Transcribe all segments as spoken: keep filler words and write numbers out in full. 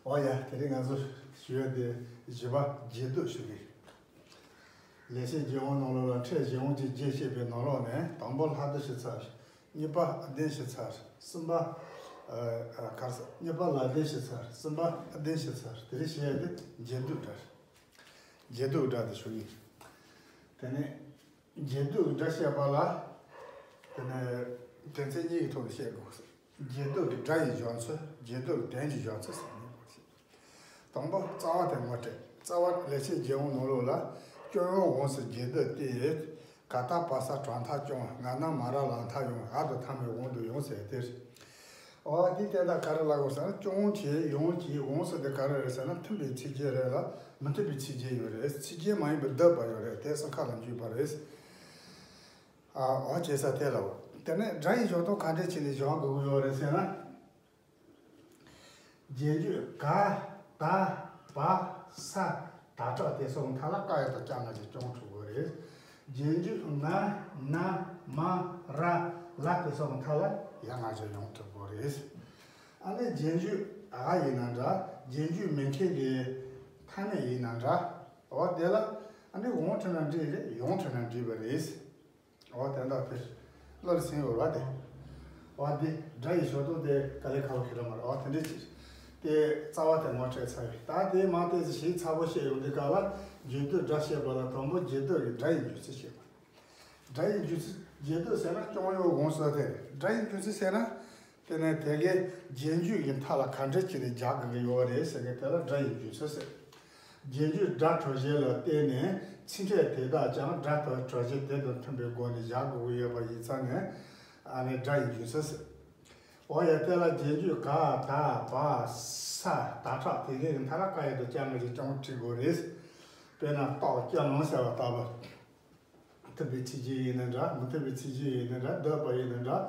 ཨོ་ཡ། དེ་རིང་ང་ཚོ་ཞུ་ཡ་དེ་བཞི་པ་རྗེས་ཟློས་ཞུ་གི། ལེགས་བཤད་ལྗོན་དབང་ནང་ལོགས་ལ་ཕྲད་ལྗོན་དབང་གི་རྗེས་བཤད་པའི་ནང་ལོགས་ནས་དང་པོ་ལྷ་བསྡུ་ཞུ་ཚར། གཉིས་པ་ཨ་བདེན་ཞུ་ཚར། གསུམ་པ་ཨ་ཨ་གར་ས་གཉིས་པ་ལ་བདེན་ཞུ་ཚར། གསུམ་པ་ཨ་བདེན་ཞུ་ཚར། དེ་རིང་ཞུ་ཡ་དེ་རྗེས་ཟློས་སྒྲ། རྗེས་ཟློས་སྒྲ་དེ་ཞུ་གི། དེ་ནས། རྗེས་ཟློས་ཀྱི་སྒྲ་བཤད་པ་ལ། དེ་ནས་དོན་ཚན་གཉིས་ཀྱི་ཐོག་ནས་བཤད་དགོས། རྗེས་ཟློས་ཀྱི་སྒྲ་ཡི་སྦྱོར་ཚུལ། རྗེས་ཟློས་ཀྱི་དོན་གྱི་སྦྱོར་ཚུལ་ཟེར་ནས། དང་པོ་རྩ་བ་དེ་ངོ་སྤྲད། རྩ་བ་ལེགས་བཤད་ལྗོན་དབང་ནང་ལོགས་ལ། སྐྱོན་ཡོན་དབང་སུ་རྗེས་ཟློས་ཏེ། ག་ཏ་པ་ས་གྲངས་མཐའ་སྐྱོང་། ང་ན་མ་ར་ལ་མཐའ་ཡོང་། འ་དུ་ཐ་མའི་དབང་དུ་ཡོང་ཟེར་ཏེ། འོ་དེ་དེ་ལ་ག་རེ་ལབ་དགོས་ཟེར་ན། སྐྱོན་བྱས་ཡོན་བྱས་དབང་སུ་དེ་ག་རེ་རེད་ཟེར་ན། མཐུན་པའི་ཚིག་རྗེས་རེད་ལ་མི་མཐུན་པའི་ཚིག་རྗེས་ཡོད་རེད། ཚིག་རྗེས་མ་ཡིན་པའི་སྡུད་པ་ཡོད་རེད། དེ་གསུམ་ཀ་ལ་འཇུག་པ་རེད། ཨ་འོ་བྱས་ས་དེ་ལ། དེ་ནས་སྒྲ་ཡི་སྦྱོར་སྟངས་ག་འདྲས་བྱས་ནས་སྦྱོར་དགོས་ཀྱི་ཡོད་རེད་ཟེར་ན། རྗེས་འཇུག་ག་ད་བ་ས་ད་དྲག་དེ་སོགས་མཐའ་ལ་ཀ་ཡ་དང་ཀྱ་ང་ཞིག་སྐྱོན་འགྲོ་གི་རེད། རྗེས་འཇུག་ང་ན་མ་ར་ལ་དེ་སོགས་མཐའ་ལ་ཡ་ང་ཞིག་ཡོང་ཐུབ་གི་རེད། ཨ་ནི་རྗེས་འཇུག་འ་ཡིན་ན་འདྲ། རྗེས་འཇུག་མེད་མཁན་གྱི་མཐའ་མེད་ཡིན་ན་འདྲ། འོ་དེ་ལ་ཨ་ནི་འོང་བྲིས་ན་འགྲིག་རེད། ཡོང་བྲིས་ན་འགྲིག་པ་རེད། འོ་དེ་འདྲ་དེ་བློ་ལ་ཟིན་ཡོད་རེད་པ། དེ་འོ་དེ་སྒྲ་ཡི་སྦྱོར་སྟངས་དེ་དཀའ་ལས་ཁག་པོ་ཞིག་རེད་མ་རེད། འོ་དེ་འདྲ་ཅིག་དེ་རྩ་བ་དེ་ངོ་སྤྲད་ཚར་བས། ད་དེ་མ་དེ་ཚོ་ཞིབ་ཚགས་པོ་བཤད་ཡོང་དུས་སྐབས་ལ། རྗེས་ཟློས་སྒྲ་བཤད་པ་ལ་དང་པོ་རྗེས་ཟློས་ཀྱི་སྒྲ་ཡི་འཇུག་ཚུལ་བཤད་པ། སྒྲ་ཡི་འཇུག་ཚུལ། རྗེས་ཟློས་ཟེར་ན་སྐྱོན་ཡོན་དབང་སུ་དེ་རེད། སྒྲ་ཡི་འཇུག་ཚུལ་ཟེར་ན། དེ་ནས་དེ་གའི་རྗེས་འཇུག་གི་མཐའ་ལ་ག་འདྲས་བྱས་ནས་སྦྱར་དགོས་ཀྱི་ཡོད་རེད་ཟེར་མཁན་དེ་ལ་སྒྲ་ཡི་འཇུག་ཚུལ་ཟེར། རྗེས་འཇུག་སྒྲ་གྲུབ་གཞི་ལ་བརྟེན་ནས་ཚིག་ཕྲད་དེ་དག་ཀྱང་སྒྲ་དང་གྲུབ་གཞི་དེ་དང་མཐུན་པའི་སྒོ་ནས་སྦྱར་དགོས་ཀྱི་ཡོད་པ་ཡིན་ཙང་ནས། ཨ་ནི་སྒྲ་ཡི་འཇུག་ཚུལ་ཟེར། འོ་ཡ། དེ་ལ་རྗེས་འཇུག་ག་ད་བ་ས་ད་དྲག་དེ་གའི་མཐའ་ལ་ཀ་ཡ་དང་ཀྱ་ང་ཞིག་སྐྱོན་བྲིས་དགོས་རེད། དཔེར་ན་ཏོག་ཅང་ཟེར་བ་ལྟ་བུ། མཐུན་པའི་ཚིག་རྗེས་ཡིན་ན་འདྲ། མི་མཐུན་པའི་ཚིག་རྗེས་ཡིན་ན་འདྲ། སྡུད་པ་ཡིན་ན་འདྲ།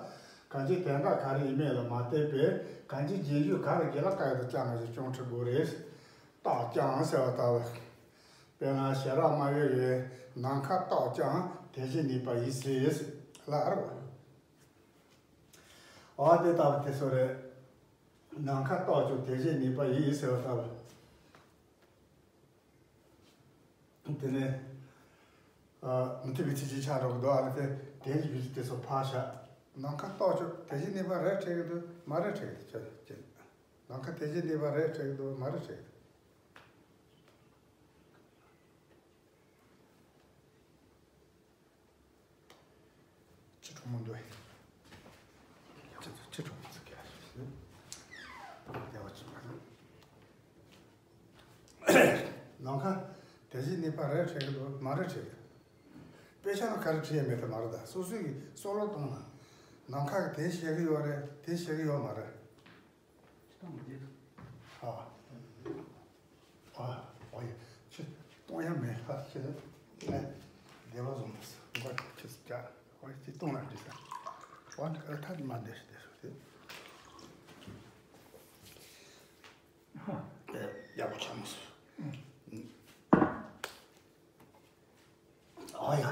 གང་ཅི་དོན་དག་ག་རེ་ཡིན་མིན་ལ་མ་ལྟོས་པའི་གང་ཅི་རྗེས་འཇུག་ག་རེ་ག་ལ་ཀ་ཡ་དང་ཀྱ་ང་ཞིག་སྐྱོན་བྲི་དགོས་རེད། ཏོག་ཅང་ཟེར་བ་ལྟ་བུ། དཔེར་ན་ཞལ་རག་མ་ཡོད་རེད། ནམ་མཁའ་ཏོག་ཅང་དེ་བཞིན་གནས་པ་ཡིན་ཟེར་ལ་ཨ་རོ། འོ་དེ་ལྟ་བུ་དེ་ཚོ་རེད། ནམ་མཁའ་ཏོག་ཅང་དེ་བཞིན་གནས་པ་ཡིན་ཟེར་བ་ལྟ་བུ། དེ་ནས་ཨ་མི་མཐུན་པའི་ཚིག་རྗེས་ཆགས་འགྲོ་གི་འདུག་ཨ་ནི་དེ་དེའི་ཡུལ་དེ་ཚོ་ཕར་བཞག་ནམ་མཁའ་ཏོག་ཅང་དེ་བཞིན་གནས་པ་རེད་འགྲིག་གི་འདུག་མ་རེད་འགྲིག་གི་འདུག་ཅི་ཅི། ནམ་མཁའ་དེ་བཞིན་གནས་པ་རེད་འགྲིག་གི་འདུག་མ་རེད་འགྲིག་གི་འདུག་ཅི་གྲུང་མོ་འདུག་ཅི་ཅི་གྲུང་མོ་ཚིག་ག་ཡ་ཞིག་ཡ་བ་ཅི་མ་རེད། ནམ་མཁའ་དེ་བཞིན་གནས་པ་རེད་འགྲིག་གི་འདུག་མ་རེད་འགྲིག་གི་འདུག་དཔེ་ཆ་ལ་ག་རེ་བྲིས་ཡ་མེད་དེ་མ་རེད། ད་སོ་སོ་གིས་སོ་ལོ་གཏོང་ན། ནམ་མཁའ་གིས་དེ་བཤད་གི་ཡོད་རེད། དེ་བཤད་གི་ཡོད་མ་རེད། ཨ། ཨ། ཨོ་ཡ། ཁྱི་གཏོང་ཡ་མེད་ལ་ཁྱི་ནས་བདེ་བ་བཟུང་མ་སོང་། ཁྱི་ཅག་ཨོ་ཡ། ཁྱི་གཏོང་ན་འགྲིག་ས། ཨོ་ད་མ་བདེ་ཤི་བདེ་ཤི་བདེ། ཡག་པོ་ཆགས་མ་སོང་། ཨོ་ཡ།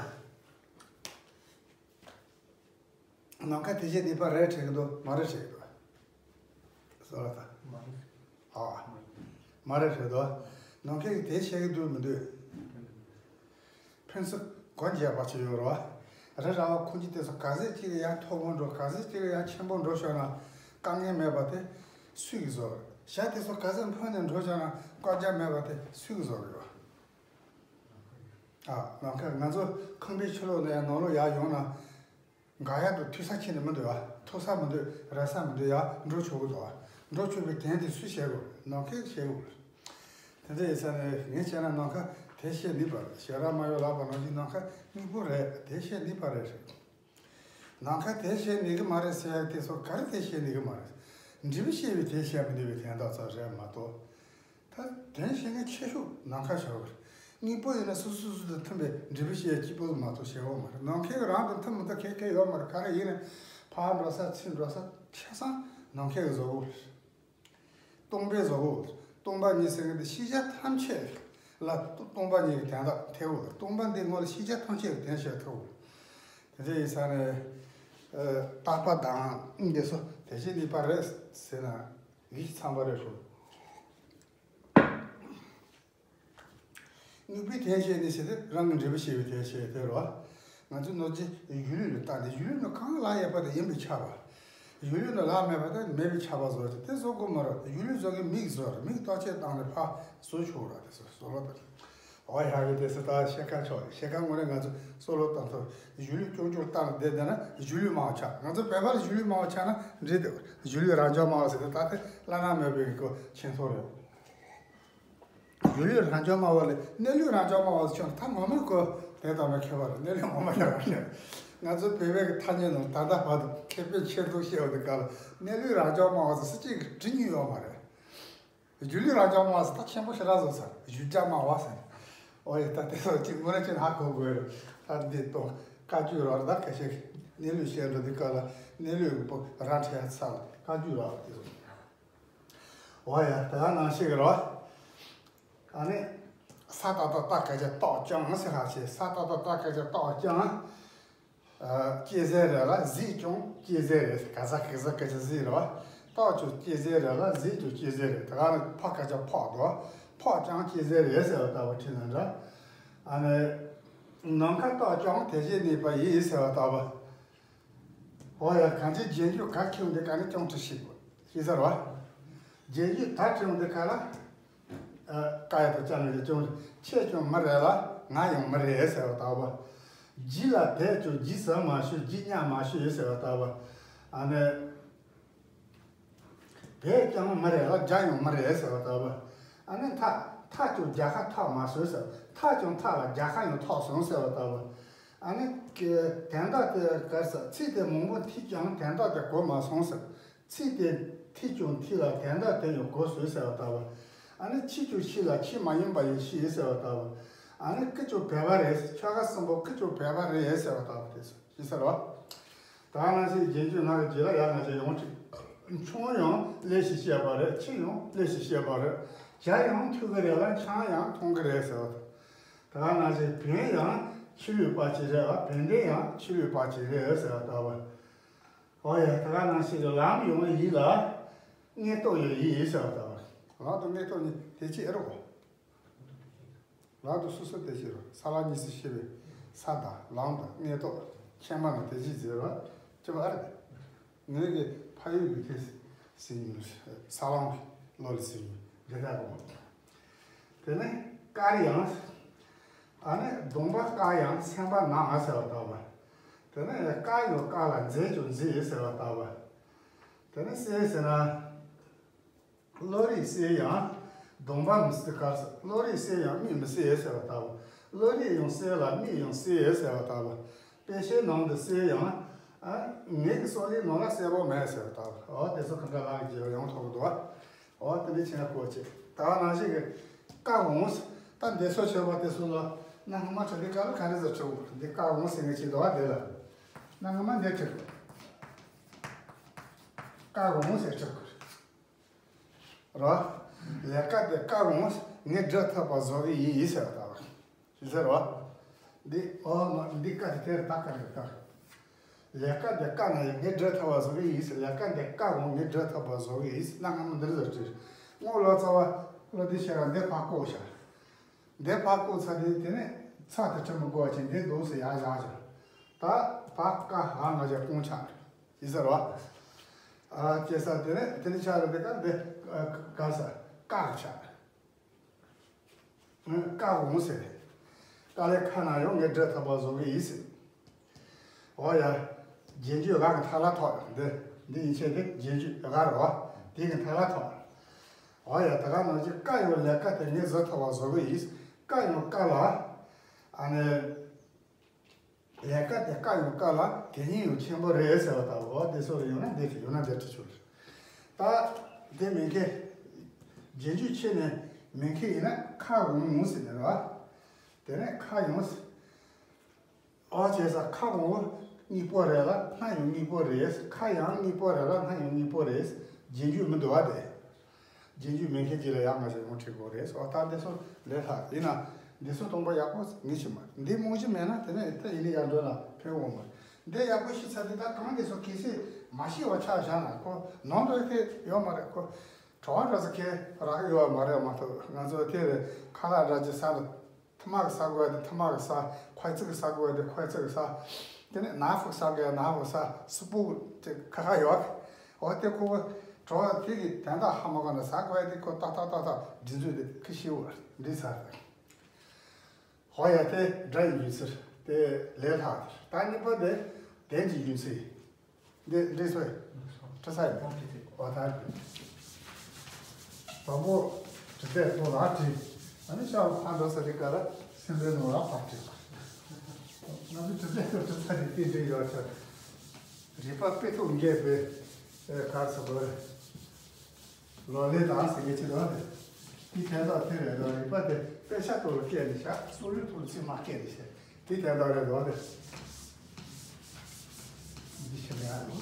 ནམ་མཁའ་དེ་བཞིན་གནས་པ་རེད་དྲན་གྱི་འདུག་མ་རེད་དྲན་གྱི་འདུག་སོ་ལ་ད། མ་རེད། ཨ། མ་རེད་དྲན་འདུག་ནམ་མཁའ་གིས་དེ་བཤད་ཀྱི་འདུག་མི་འདུག་ཕན་ཚུན་གོ་འབྱེད་པ་ཅིག་ཡོད་རེད་བ། རི་ར་བ་ཁུག་ཀྱི་དེ་ཚོ་ག་ཚོད་ཅིག་ཡར་མཐོ་པོ་འགྲོ། ག་ཚོད་ཅིག་ཡར་ཆེན་པོ་འགྲོ་ཤོག་ན་དཀའ་ངལ་མེད་པ་དེ་སུས་ཀྱིས་བཟོ་རེད། བྱ་དེ་ཚོ་ག་ཚོད་འཕོས་ནས་འགྲོ་ཤོག་ན་བཀག་རྒྱ་མེད་པ་དེ་སུས་ཀྱིས་བཟོ་རེད་བ། ཨ། ནམ་མཁའ་ང་ཚོ་ཁང་པའི་ཕྱི་ལོགས་ནས་ནང་ལོགས་ཡར་ཡོང་ན། འགག་ཡག་དང་ཐུག་ས་ཁྱེར་ནས་མི་འདུག་ཨ། ཐུག་ས་མི་འདུག་ར་ས་མི་འདུག་ཡར་འགྲོ་ཆོག་གི་འདུག་ཨ། འགྲོ་ཆོག་པའི་དོན་དེ་སུས་བཤད་དགོས། ནམ་མཁའ་གིས་བཤད་དགོས། དེ་འདྲ་ཡིན་ཙང་ནས་ངས་བྱས་ན་ནམ་མཁའ་དེ་བཤད་ནུས་པ་རེད། ཞལ་རག་མ་ཡོད་ལབ་པ་ནང་བཞིན་ནམ་མཁའ་སྨྱུག་པོ་རེད། དེ་བཤད་ནུས་པ་རེད་རེད། ནམ་མཁའ་དེ་བཤད་ནུས་ཀྱི་མ་རེད་ཟེར་ཡག་དེ་ཚོ་ག་རེ་དེ་བཤད་ནུས་ཀྱི་མ་རེད། འབྲས་བུ་བཤད་པའི་དེ་བཤད་མི་ནུས་པའི་དོན་དག་ཚོ་རེད་མ་གཏོགས། ད་དོན་བཤད་མཁན་ཆེ་ཤོས་ནམ་མཁའ་བྱ་བ་རེད། སྨྱུག་པོ་ཡིན་ན་སོ་སོ་སོ་དང་མཐུན་པའི་འབྲས་བུ་བཤད་གཅིག་པོ་མ་གཏོགས་བཤད་འོང་མ་རེད། ནམ་མཁའི་རང་དང་མཐུན་མི་མཐུན་གང་གང་ཡོད་མ་རེད། ག་རེ་ཡིན་ན་ཕར་འགྲོ་ས་ཚུར་འགྲོ་ས་ཆ་ཚང་ནམ་མཁའི་བཟོ་བོ་རེད། སྟོང་པའི་བཟོ་བོ་རེད། སྟོང་པ་ཉིད་ཟེར་མཁན་དེ་ཤེས་བྱ་ཐམས་ཅད་ལ་སྟོང་པ་ཉིད་ཀྱི་དོན་དག་ཐེ་བོ་རེད། སྟོང་པ་འདི་ངོ་ལ་ཤེས་བྱ་ཐམས་ཅད་ཀྱི་དོན་བཤད་ཐུབ་བོ་རེད། དེ་འདྲ་ཡིན་ཙང་ནས་རྟག་པ་དང་འདི་ཚོ་དེ་བཞིན་གནས་པ་རེད་ཟེར་ན། ཡིད་ཚང་བ་རེད་ཤོག་དངོས་པོའི་དོན་བྱས་ནས་ཟེར་ཏེ་རང་གི་འབྲས་བུ་བྱས་པའི་དོན་བྱས་དེ་རེད་བ། ང་ཚོས་ནོར་གྱི་གཞུང་ལུགས་ལ་བལྟས་ཏེ་གཞུང་ལུགས་ནི་གང་ལ་ཡོད་པ་དེ་ཡིན་པས་ཁྱབ་པ། གཞུང་ལུགས་ནི་ལ་མེད་པ་དང་མེད་པས་ཁྱབ་པ་བཟོ་སྟེ་དེ་བཟོ་དགོས་མ་རེད། གཞུང་ལུགས་བཟོ་མཁན་མིག་བཟོ་རེད། མིག་བརྟག་དཔྱད་བཏང་ནས་ཕར་བཟོ་ཆོག་ར། དེ་ཚོ་བཟོ་ལོ་དང་། འོ་ཡ་གི་དེ་སུ་ད་ཤེལ་དཀར་ཆོག་ཤེལ་དཀར་ངོ་རེ་ང་ཚོ་བཟོ་ལོ་དང་ཐོག་གཞུང་ལུགས་སྐྱོང་སྐྱོང་བཏང་བསྡད་བསྡད་ན་གཞུང་ལུགས་མང་བ་ཆགས། ང་ཚོ་བོད་པ་ལ་གཞུང་ལུགས་མང་བ་ཆགས་ན་འགྲིག་འདུག་གཞུང་ལུགས་རང་འཇགས་སྨྲ་བ་ཟེར་དེ་ད་དེ་བླ་ན་མེད་པའི་གི་ཁོ་ཆེན་ཐོག་རེད། གཞུང་ལུགས་རང་འཇགས་སྨྲ་བ་ལས་གནས་ལུགས་རང་འཇགས་སྨྲ་བ་ཟེར་ཆོག་ད་ངོ་མ་ཁོ་དེ་ལྟ་བུའི་ཁྱད་པར་རེད། གནས་ལུགས་ངོ་མ་ཁྱད་པར་ཞིག་ང་ཚོ་བོད་པའི་གི་ཐ་སྙད་ནང་ད་ལྟ་བར་དུ་མཁས་པའི་ཆེད་དུ་བཤད་པ་དེ་ག་ལ་གནས་ལུགས་རང་འཇགས་སྨྲ་བ་ཟེར་སུ་གཅིག་གིས་འབྲི་མྱོང་ཡོད་མ་རེད། གཞུང་ལུགས་རང་འཇགས་སྨྲ་བ་ཟེར་ད་ཆེན་པོ་ཞེ་དྲག་བཟོ་ས་རེད། གཞུང་འཇགས་སྨྲ་བ་ཟེར། འོ་ཡ་ད་དེ་ཚོ་གཅིག་དངོས་གནས་ཅིག་ཧ་གོ་དགོས་རེད། ད་འདི་གཏོང་བཀའ་བརྒྱུད་རོགས་ད་ཁ་ཤས་གནས་ལུགས་བཤད་འགྲོ་དུས་སྐབས་ལ་གནས་ལུགས་ཀྱི་པོ་རང་འཕྲད་ཚར་ལ་བཀའ་བརྒྱུད་རོགས་དེ་ཚོ། འོ་ཡ་ད་ག་ནང་བཞིན་གྱི་རོ། ཨ་ནི། ས་ཏ་བཏགས་སྟ་སྐད་ཆ་སྟག་ཅང་ཟེར་ཧ་ཆེ། ས་ཏ་བཏགས་སྟ་སྐད་ཆ་སྟག་ཅང་། ཨ། སྐྱེད་ཟེར་རེད་ལ་གཟིག་ཀྱང་སྐྱེད་ཟེར་རེད། ག་ས་ག་ས་སྐད་ཆ་གཟིག་རེད་བ། སྟག་ཀྱང་སྐྱེད་ཟེར་རེད་ལ་གཟིག་ཀྱང་སྐྱེད་ཟེར་རེད། ད་ག་ནི་ཕ་སྐད་ཆ་ཕག་དོ། ཕག་ཀྱང་སྐྱེད་ཟེར་རེད་ཟེར་བ་ལྟ་བུ་ཁྲིད་ན་འདྲ། ཨ་ནི། ནམ་མཁའ་སྟག་ཀྱང་དེ་བཞིན་གནས་པ་ཡིན་ཟེར་བ་ལྟ་བུ། འོ་ཡ་གང་ཅི་རྗེས་འཇུག་ག་ཁྱོད་འདི་ག་ནི་ཀྱང་དྲི་ཞིག་ཤེས་ཟེར་བ། རྗེས་འཇུག་ད་ཁྱོད་འདི་ག་ལ། ཨ། ཀ་ཡ་དང་ཅ་ན་ཡ་ཀྱང་ཁྱེད་ཀྱང་མི་རེད་ལ་ང་ཡང་མི་རེད་ཟེར་བ་ལྟ་བུ། རྗེས་ལ་དེ་ཀྱང་རྗེས་ཟ་མ་ཞུ་རྗེས་ཉ་མ་ཞུ་ཟེར་བ་ལྟ་བུ། ཨ་ནི། བས་ཀྱང་མི་རེད་ལ་རྒྱ་ཡང་མི་རེད་ཟེར་བ་ལྟ་བུ། ཨ་ནི་ཐ་ཐ་ཀྱང་རྒྱ་ཁ་ཐག་མ་སོང་ཟེར། ཐ་ཀྱང་ཐག་ལ་རྒྱ་ཁ་ཡང་ཐག་སོང་ཟེར་བ་ལྟ་བུ། ཨ་ནི་དོན་དག་དེ་ག་ས་ཚིག་དེ་མང་པོ་འཐད་ཀྱང་དོན་དག་དེ་གོ་མ་སོང་ཟེར། ཚིག་དེ་འཐད་ཀྱང་འཐད་ལ་དོན་དག་དེ་ཡང་གོ་སོང་ཟེར་བ་ལྟ་བུ། ཨ་ནི་ཆོས་ཀྱང་ཤེས་ལ་ཆོས་མ་ཡིན་པ་ཡང་ཤེས་ཟེར་བ་ལྟ་བུ། ཨ་ནི་ཀི་ཀྱང་བོད་པ་རེད། ཆོལ་ཁ་གསུམ་པོ་ཀི་ཀྱང་བོད་པ་རེད་ཟེར་བ་ལྟ་བུ་དེ་ཚོ་ཤེས་ཟེར་བ། ད་ནང་བཞིན་རྗེས་འཇུག་ནང་གི་རྗེས་ལ་ཡང་ནང་བཞིན་ཡོང་ཅིག་མཆོང་ཡང་ལས་ཞེས་བཤད་པ་རེད། ཆེ་ཡང་ལས་ཞེས་བཤད་པ་རེད། བྱ་ཡང་ཐུབ་ཀྱི་རེད་ལ་འཆང་ཡང་མཐོང་གི་རེད་ཟེར་བ་དང་། ད་ནང་བཞིན་བོན་ཡང་ཆོས་ལུགས་པ་ཅིག་རེད་ལ་བོན་བསྟན་ཡང་ཆོས་ལུགས་པ་ཅིག་རེད་ཟེར་བ་ལྟ་བུ། འོ་ཡ་ད་ནང་བཞིན་གྱི་ལམ་ཡང་ཡིན་ལ་དངོས་སྟོབས་ཡང་ཡིན་ཟེར་བ་ལྟ་བུ། ལམ་དང་དངོས་སྟོབས་གཉིས་དེ་ཅི་ཨེ་རོ། ལམ་དུ་སོ་སོ་དེ་བཞིན་རོ། ས་ལམ་གཉིས་སུ་ཕྱེ་བའི་ས་དང་ལམ་དང་དངོས་སྟོབས་ཁྱད་པར་ནི་དེ་བཞིན་ཟེར་བ་ཅི་བ་ཨ་རེད། ངོས་ཀྱི་ཕ་ཡུལ་གྱི་ཁེ་སི་ཡོད། ས་ལམ་གྱི་ལོ་ལ་སི་ཡོད་འདི་ལྟ་བུ། དེ་ནས་དཀར་ཡང་། ཨ་ནི་གདོང་པ་དཀར་ཡང་སེམས་པ་ནག་ཟེར་བ་ལྟ་བུ། དེ་ནས་དཀར་ཡང་དཀར་ལ་མཛེས་ཀྱང་མཛེས་ཟེར་བ་ལྟ་བུ། དེ་ནས་སེར་ཟེར་ན། བློ་རིག་གསལ་ཡང་གདོང་པ་མི་གསལ་དཀར་ཟེར། བློ་རིག་གསལ་ཡང་མིག་མི་གསལ་ཟེར་བ་ལྟ་བུ། བློ་རིག་ཡང་གསལ་ལ་མིག་ཡང་གསལ་ཟེར་བ་ལྟ་བུ། དཔེ་ཤེལ་ནང་དུ་གསལ་ཡང་། ཨ། ངེད་ཀྱི་སྲོག་ལེན་ནང་ལ་གསལ་པོ་མེད་ཟེར་བ་ལྟ་བུ། འོ་དེ་ཚོ་གང་ག་ལ་རྒྱས་པ་ཡོང་ཐུབ་ཀྱི་འདུག་འོ་དེ་འདྲ་བྱས་ན་གོ་ཆེ། ད་ནང་བཞིན་གྱི་ཀ་འོང་ཟེར། ད་འདི་ཚོ་ཆོས་པ་དེ་ཚོ་ལ་གནའ་སྔ་མ་ཆོས་འདི་ཀ་ལ་ག་རེ་ཟེར་ཆོག་འདི་ཀ་འོང་ཟེར་ངེས་ཅིག་འདུག་བ་དེ་ལ། གནའ་སྔ་མ་འདི་ཆོས་ཀ་འོང་ཟེར་ཆོག་རོ། ལས་ཀ་དེ་བཀག་འོང་ངས་འགྲུབ་ཐུབ་པ་བཟོ་གི་ཡིན་ཟེར་བ་ལྟ་བུ། ཞེས་ཟེར་བ། འདི་ཨོ་མ་འདི་བཀག་དེ་དེར་བཏགས་ཀ་རེད་ད། ལས་ཀ་དེ་བཀག་ན་ཡང་ངས་འགྲུབ་ཐུབ་པ་བཟོ་གི་ཡིན་ཟེར། ལས་ཀ་འདི་བཀག་འོང་ངས་འགྲུབ་ཐུབ་པ་བཟོ་གི་ཡིན་ཟེར། གནའ་སྔ་མོ་འདིར་ཟེར་བྲིས། སྔོན་ལོ་ཙཱ་བ་བློ་བདེ་ཤེས་རབ་འདི་ཕར་བཀོག་བཞག་འདི་ཕར་བཀོག་ཚར་དུས་དེ་ནས་ཚར་དུ་ཁྲིམས་མི་དགོས་པ་ཅིག་འདི་འདུག་ཟེར་ཡར་བཞག་བཞག་ད་ཕར་བཀག་ཧ་ང་ཅག་ཀོང་ཆག་ཡིན་ཟེར་བ། ཨ་ཅེ་ས་དེ་ནས་དེ་ནས་ཆགས་རེད་དེ་ག་འདི་ག་ས་བཀག་ཆགས། བཀག་འོང་ཟེར། དཀའ་ལས་ཁ་ན་ཡང་ངས་འགྲུབ་ཐུབ་པ་བཟོ་གི་ཡིན་ཟེར། འོ་ཡ། རྗེས་འཇུག་ག་གི་མཐའ་ལ་ཐོགས་འདི་འདི་ཡིན་ཆེད་དེ་རྗེས་འཇུག་ག་རེད་བ། དེ་གི་མཐའ་ལ་ཐོགས། འོ་ཡ་ད་ག་ནང་བཞིན་བཀག་ཡང་ལས་ཀ་དེ་ངས་བཟོ་ཐུབ་པ་བཟོ་གི་ཡིན། བཀག་ཡང་བཀག་ལ། ཨ་ནི། ལས་ཀ་དེ་བཀག་ཡང་བཀག་ལ་དེ་ཉིད་ཡང་ཆེན་པོ་རེད་ཟེར་བ་ལྟ་བུ། འོ་དེ་སོགས་ཡོད་ན་འདི་ཡོད་ན་འདི་ཁྲིད་ཆོག་རེད། ད་དེ་མིན་མཁན། རྗེས་འཇུག་ཆེ་ནས་མིན་མཁན་ཡིན་ན་ཁ་འོང་ཟེར་ནས་རེད་བ། དེ་ནས་ཁ་ཡོང་ཟེར། འོ་བྱས་ས་ཁ་འོང་དངོས་པོ་རེད་ལ་སྣ་ཡང་དངོས་པོ་རེད། ཁ་ཡང་དངོས་པོ་རེད་ལ་སྣ་ཡང་དངོས་པོ་རེད། རྗེས་འཇུག་མི་འདུག་བ་དེ། རྗེས་འཇུག་མེད་མཁན་ཅིག་ལ་ཡང་ང་ཞིག་ཡོང་ཁྲིད་དགོས་རེད་སོ། ད་འདི་ཚོ་ལས་སླ་ཡིན་ན། འདི་ཚོ་སྟོང་པ་ཡག་པོ་ངེས་ཤེས་མ་རེད། འདི་རྨང་གཞི་མེད་ན་དེ་ནས་ད་ཡིན་ནའི་ཡར་འགྲོ་ན་ཕན་འོང་མ་རེད། འདི་ཡག་པོ་ཤེས་ཚར་དུས་ད་གང་འདི་ཚོ་གལ་སྲིད་མ་ཤེས་པ་ཆགས་བཞག་ན་ཁོ་ནོར་འགྲོ་ཐེ་ཡོད་མ་རེད། ཁོ་གྲོགས་འདྲ་ཚོ་ཁྱེད་རག་ཡོད་མ་རེད་མ་གཏོགས་ང་ཚོ་དེ་རེད་ཁ་ལག་འདྲ་ཅིག་ཟ་ན། ཐ་མག་གི་ས་དགོས་དེ་ཐ་མག་གི་ས། ཁོའི་ཙི་གི་ས་དགོས་དེ་ཁོའི་ཙི་གི་ས། དེ་ནས་ནག་ཕུག་ས་དགོས་ནག་ཕུག་ས། སུ་པུ་དེ་ཁ་ཁ་ཡོད། འོ་དེ་ཁོ་བོ་གྲོགས་དེ་གི་དན་རྟགས་ཧ་མ་གོ་ན་ས་དགོས་དེ་ཁོ་ཏག་ཏག་ཏག་ཏག་འདི་ཚོས་དེ་ཁི་ཤི་བར་འདི་ཚར། ཧོ་ཡ་དེ་དགྲ་ཡི་ཡུལ་ཚུལ་དེ་ལས་ལྷག་དེ། ད་གཉིས་པ་དེ་དན་གྱི་ཡུལ་ཚུལ། འདི་འདི་ཚོས་ཁྲི་ས་ཡིན། འོ་ད་བ་བོ་དྲི་ཚད་ཐོག་ལ་བྲིས། ཨ་ནི་ཤ་ཕ་འགྲོ་ས་རི་ཀ་ལ་སེམས་པའི་ནོར་ལ་ཕར་བྲིས། ང་ཚོ་དྲི་ཚད་ཐོག་ཁྲི་ས་རི་དེ་འདྲ་ཡོད་ཆ། རིག་པ་དཔེ་ཐུག་འགྱེད་པའི་གར་སོ་བོར། ལོ་ལེ་དང་ཟེར་གྱི་ཅི་ལོ་རེད། དེ་དན་རྟགས་དེ་རེད་ལོ། རིག་པ་དེ་དཔེ་ཆ་ཐོག་ལ་བཀལ་ནས་བཞག་སོ་རུའི་ཐོག་ལ་ཚིག་མ་བཀལ་ནས་བཤད། དེ་དན་རྟགས་རེད་ལོ་རེད། འདི་ཤེས་ཡ་ལོ།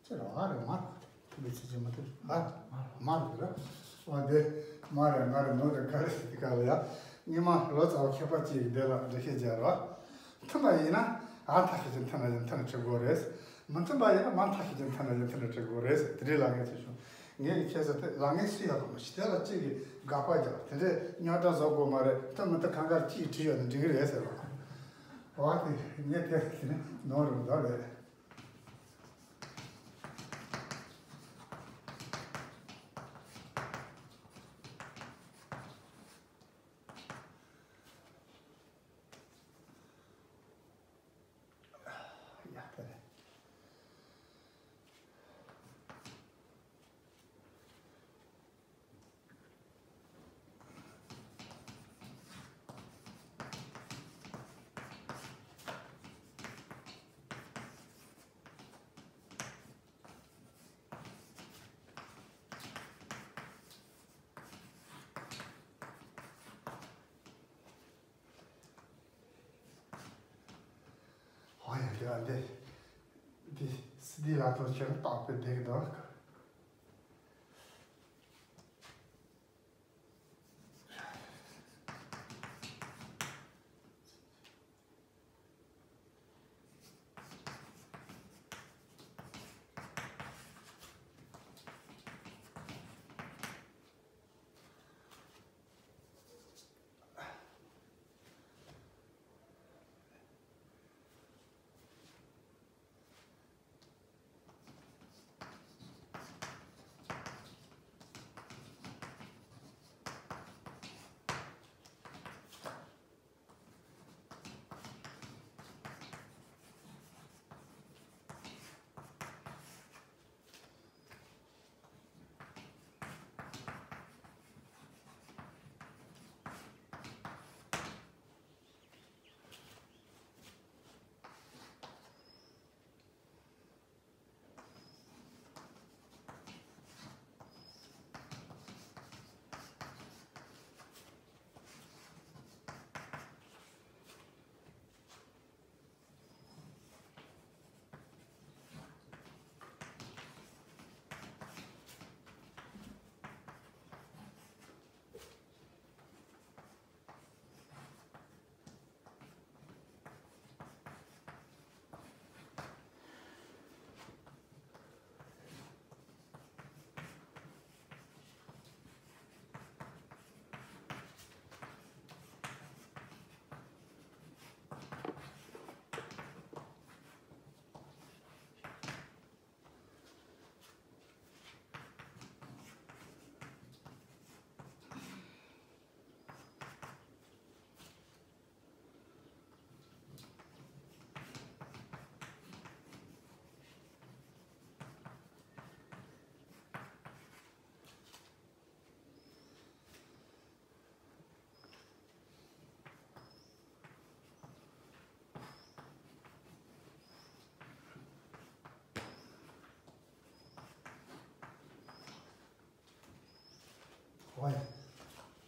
ཁྱེད་རང་ཨ་རེ་མ་རེད། མི་ཚེ་ཇི་མ་ཐུབ་ཨ་མ་རེད་ར། འོ་དེ་མ་རེད་ང་རེད་མོ་རེད་ག་རེ་ཟེར་དེ་ག་ལ་ཡ། སྔོན་མ་ལོ་ཙཱ་བ་མཁས་པ་གཅིག་གིས་འདི་ལ་འགྲེལ་བཤད་བརྒྱབ་རོགས། མཐུན་པ་ཡིན་ན་ཨ་མཐའ་ཤེས་ཀྱི་མཐུན་ན་ཡང་མཐུན་ན་འགྲིག་གོ་རེད། མི་མཐུན་པ་ཡིན་ན་མ་མཐའ་ཤེས་ཀྱི་མཐུན་ན་ཡང་མཐུན་ན་འགྲིག་གོ་རེད། དེ་འདྲའི་ལབ་མཁན་ཅིག་བྱུང་། ངས་ཁྱེད་ཚོ་དེ་ལབ་མཁན་སུ་ཡག་པོ་མ་ཤེས། དེ་ལ་གཅིག་གིས་དགག་པ་རྒྱག་དེ་འདྲའི་རྙོག་དྲ་བཟོ་དགོས་མ་རེད། མཐུན་མི་མཐུན་གང་གར་གཅིག་བྲིས་ཡོད་ན་འགྲིག་གི་རེད་ཟེར་བ། འོ་དེ་ངས་དེ་ནོར་རུ་འདོད་རེད། ཡ་ད་རེད། ཧོ་ཡ་དེ་ཨ་འདི། འདི་སི་ཌི་ལ་ཐོ་ཆེར་བཏགས་པའི་འདེགས་འདོར།